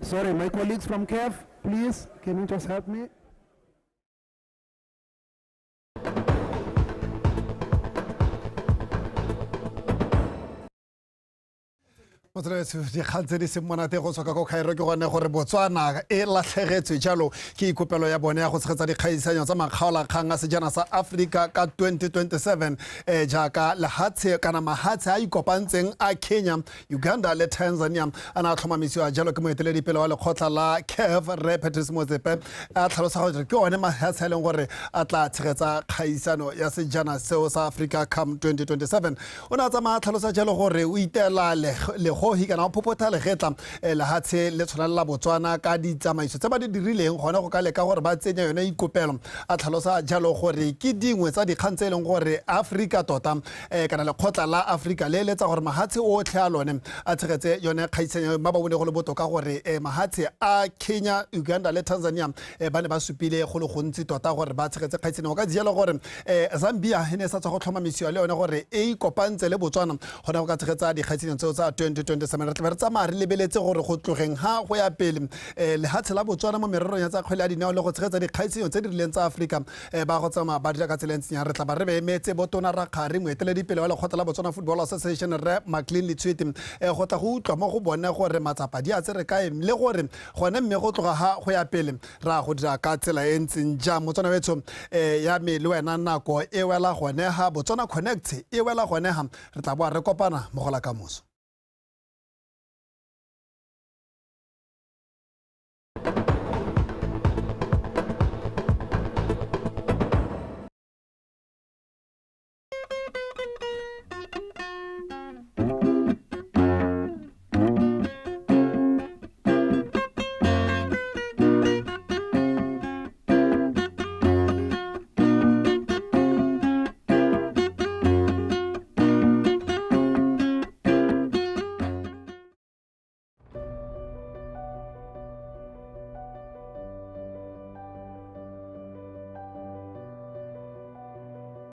N: Sorry, my colleagues from CAF, please, can you just help me?
G: Motswaletsho dikgang tse di seng monate go tswa ka ko Cairo ke gone gore Botswana e latlhegetswe jalo ke ikopelo ya bone ya go tshegetsa dikgaisanyo tsa makgaolakgang a sejana sa Afrika ka 2027 jaaka lehatshe kana mahatshe a ikopantseng a Kenya, Uganda le Tanzania a ne a tlhomamisiwa jalo ke moeteledipele wa lekgotla la CAF Rre Patrice Motsepe a tlhalosa gore ke one mahatshe a leng gore a tla tshegetsa kgaisano ya sejana seo sa Africa come 2027. O ne a tsamaya a tlhalosa jalo gore o itela le bogogi kana go phophotha legetla lehatshe le tshwana le la Botswana ka ditsamaiso tse ba di dirileng gone go ka leka gore ba tsenya yone ikopelo. A tlhalosa jalo gore ke dingwe tsa dikgang tse e leng gore Aforika tota kana lekgotla la Aforika le eletsa gore mahatshe otlhe a lone a tshegetse yone kgaisanyo, ba ba bone go le botoka gore mahatshe a Kenya, Uganda le Tanzania ba ne ba supile go le gontsi tota gore ba tshegetse kgaisanyo. O ka jalo gore Zambia e ne e sa tswa go tlhomamisiwa le yone gore e ikopantse le Botswana gone go ka tshegetsa dikgaisanyo tseo tsa 2027. Re tlabe re tsamaya re lebeletse gore go tlogeng ha go ya pele lehatshe la Botswana mo mererong ya tsa kgwele ya dinao le go tshegetsa dikgaisanyo tse di rileng tsa Aforika ba go tsamaya ba dira ka tsela e ntseng yang. Re tla ba re beemetse botona Rakgare, moeteledipele wa lekgotla la Botswana Football Association, Rre Maclean Letshwiti, go tla go utlwa mo go bone gore matsapa di a tsere kae le gore gone mme go tloga ha go ya pele ra go dira ka tsela e ntseng jang. Motswana wetsho, ya me le wena nako e wela gone ha Botswana Connect e wela gone ha re tla boa re kopana mo go la kamoso.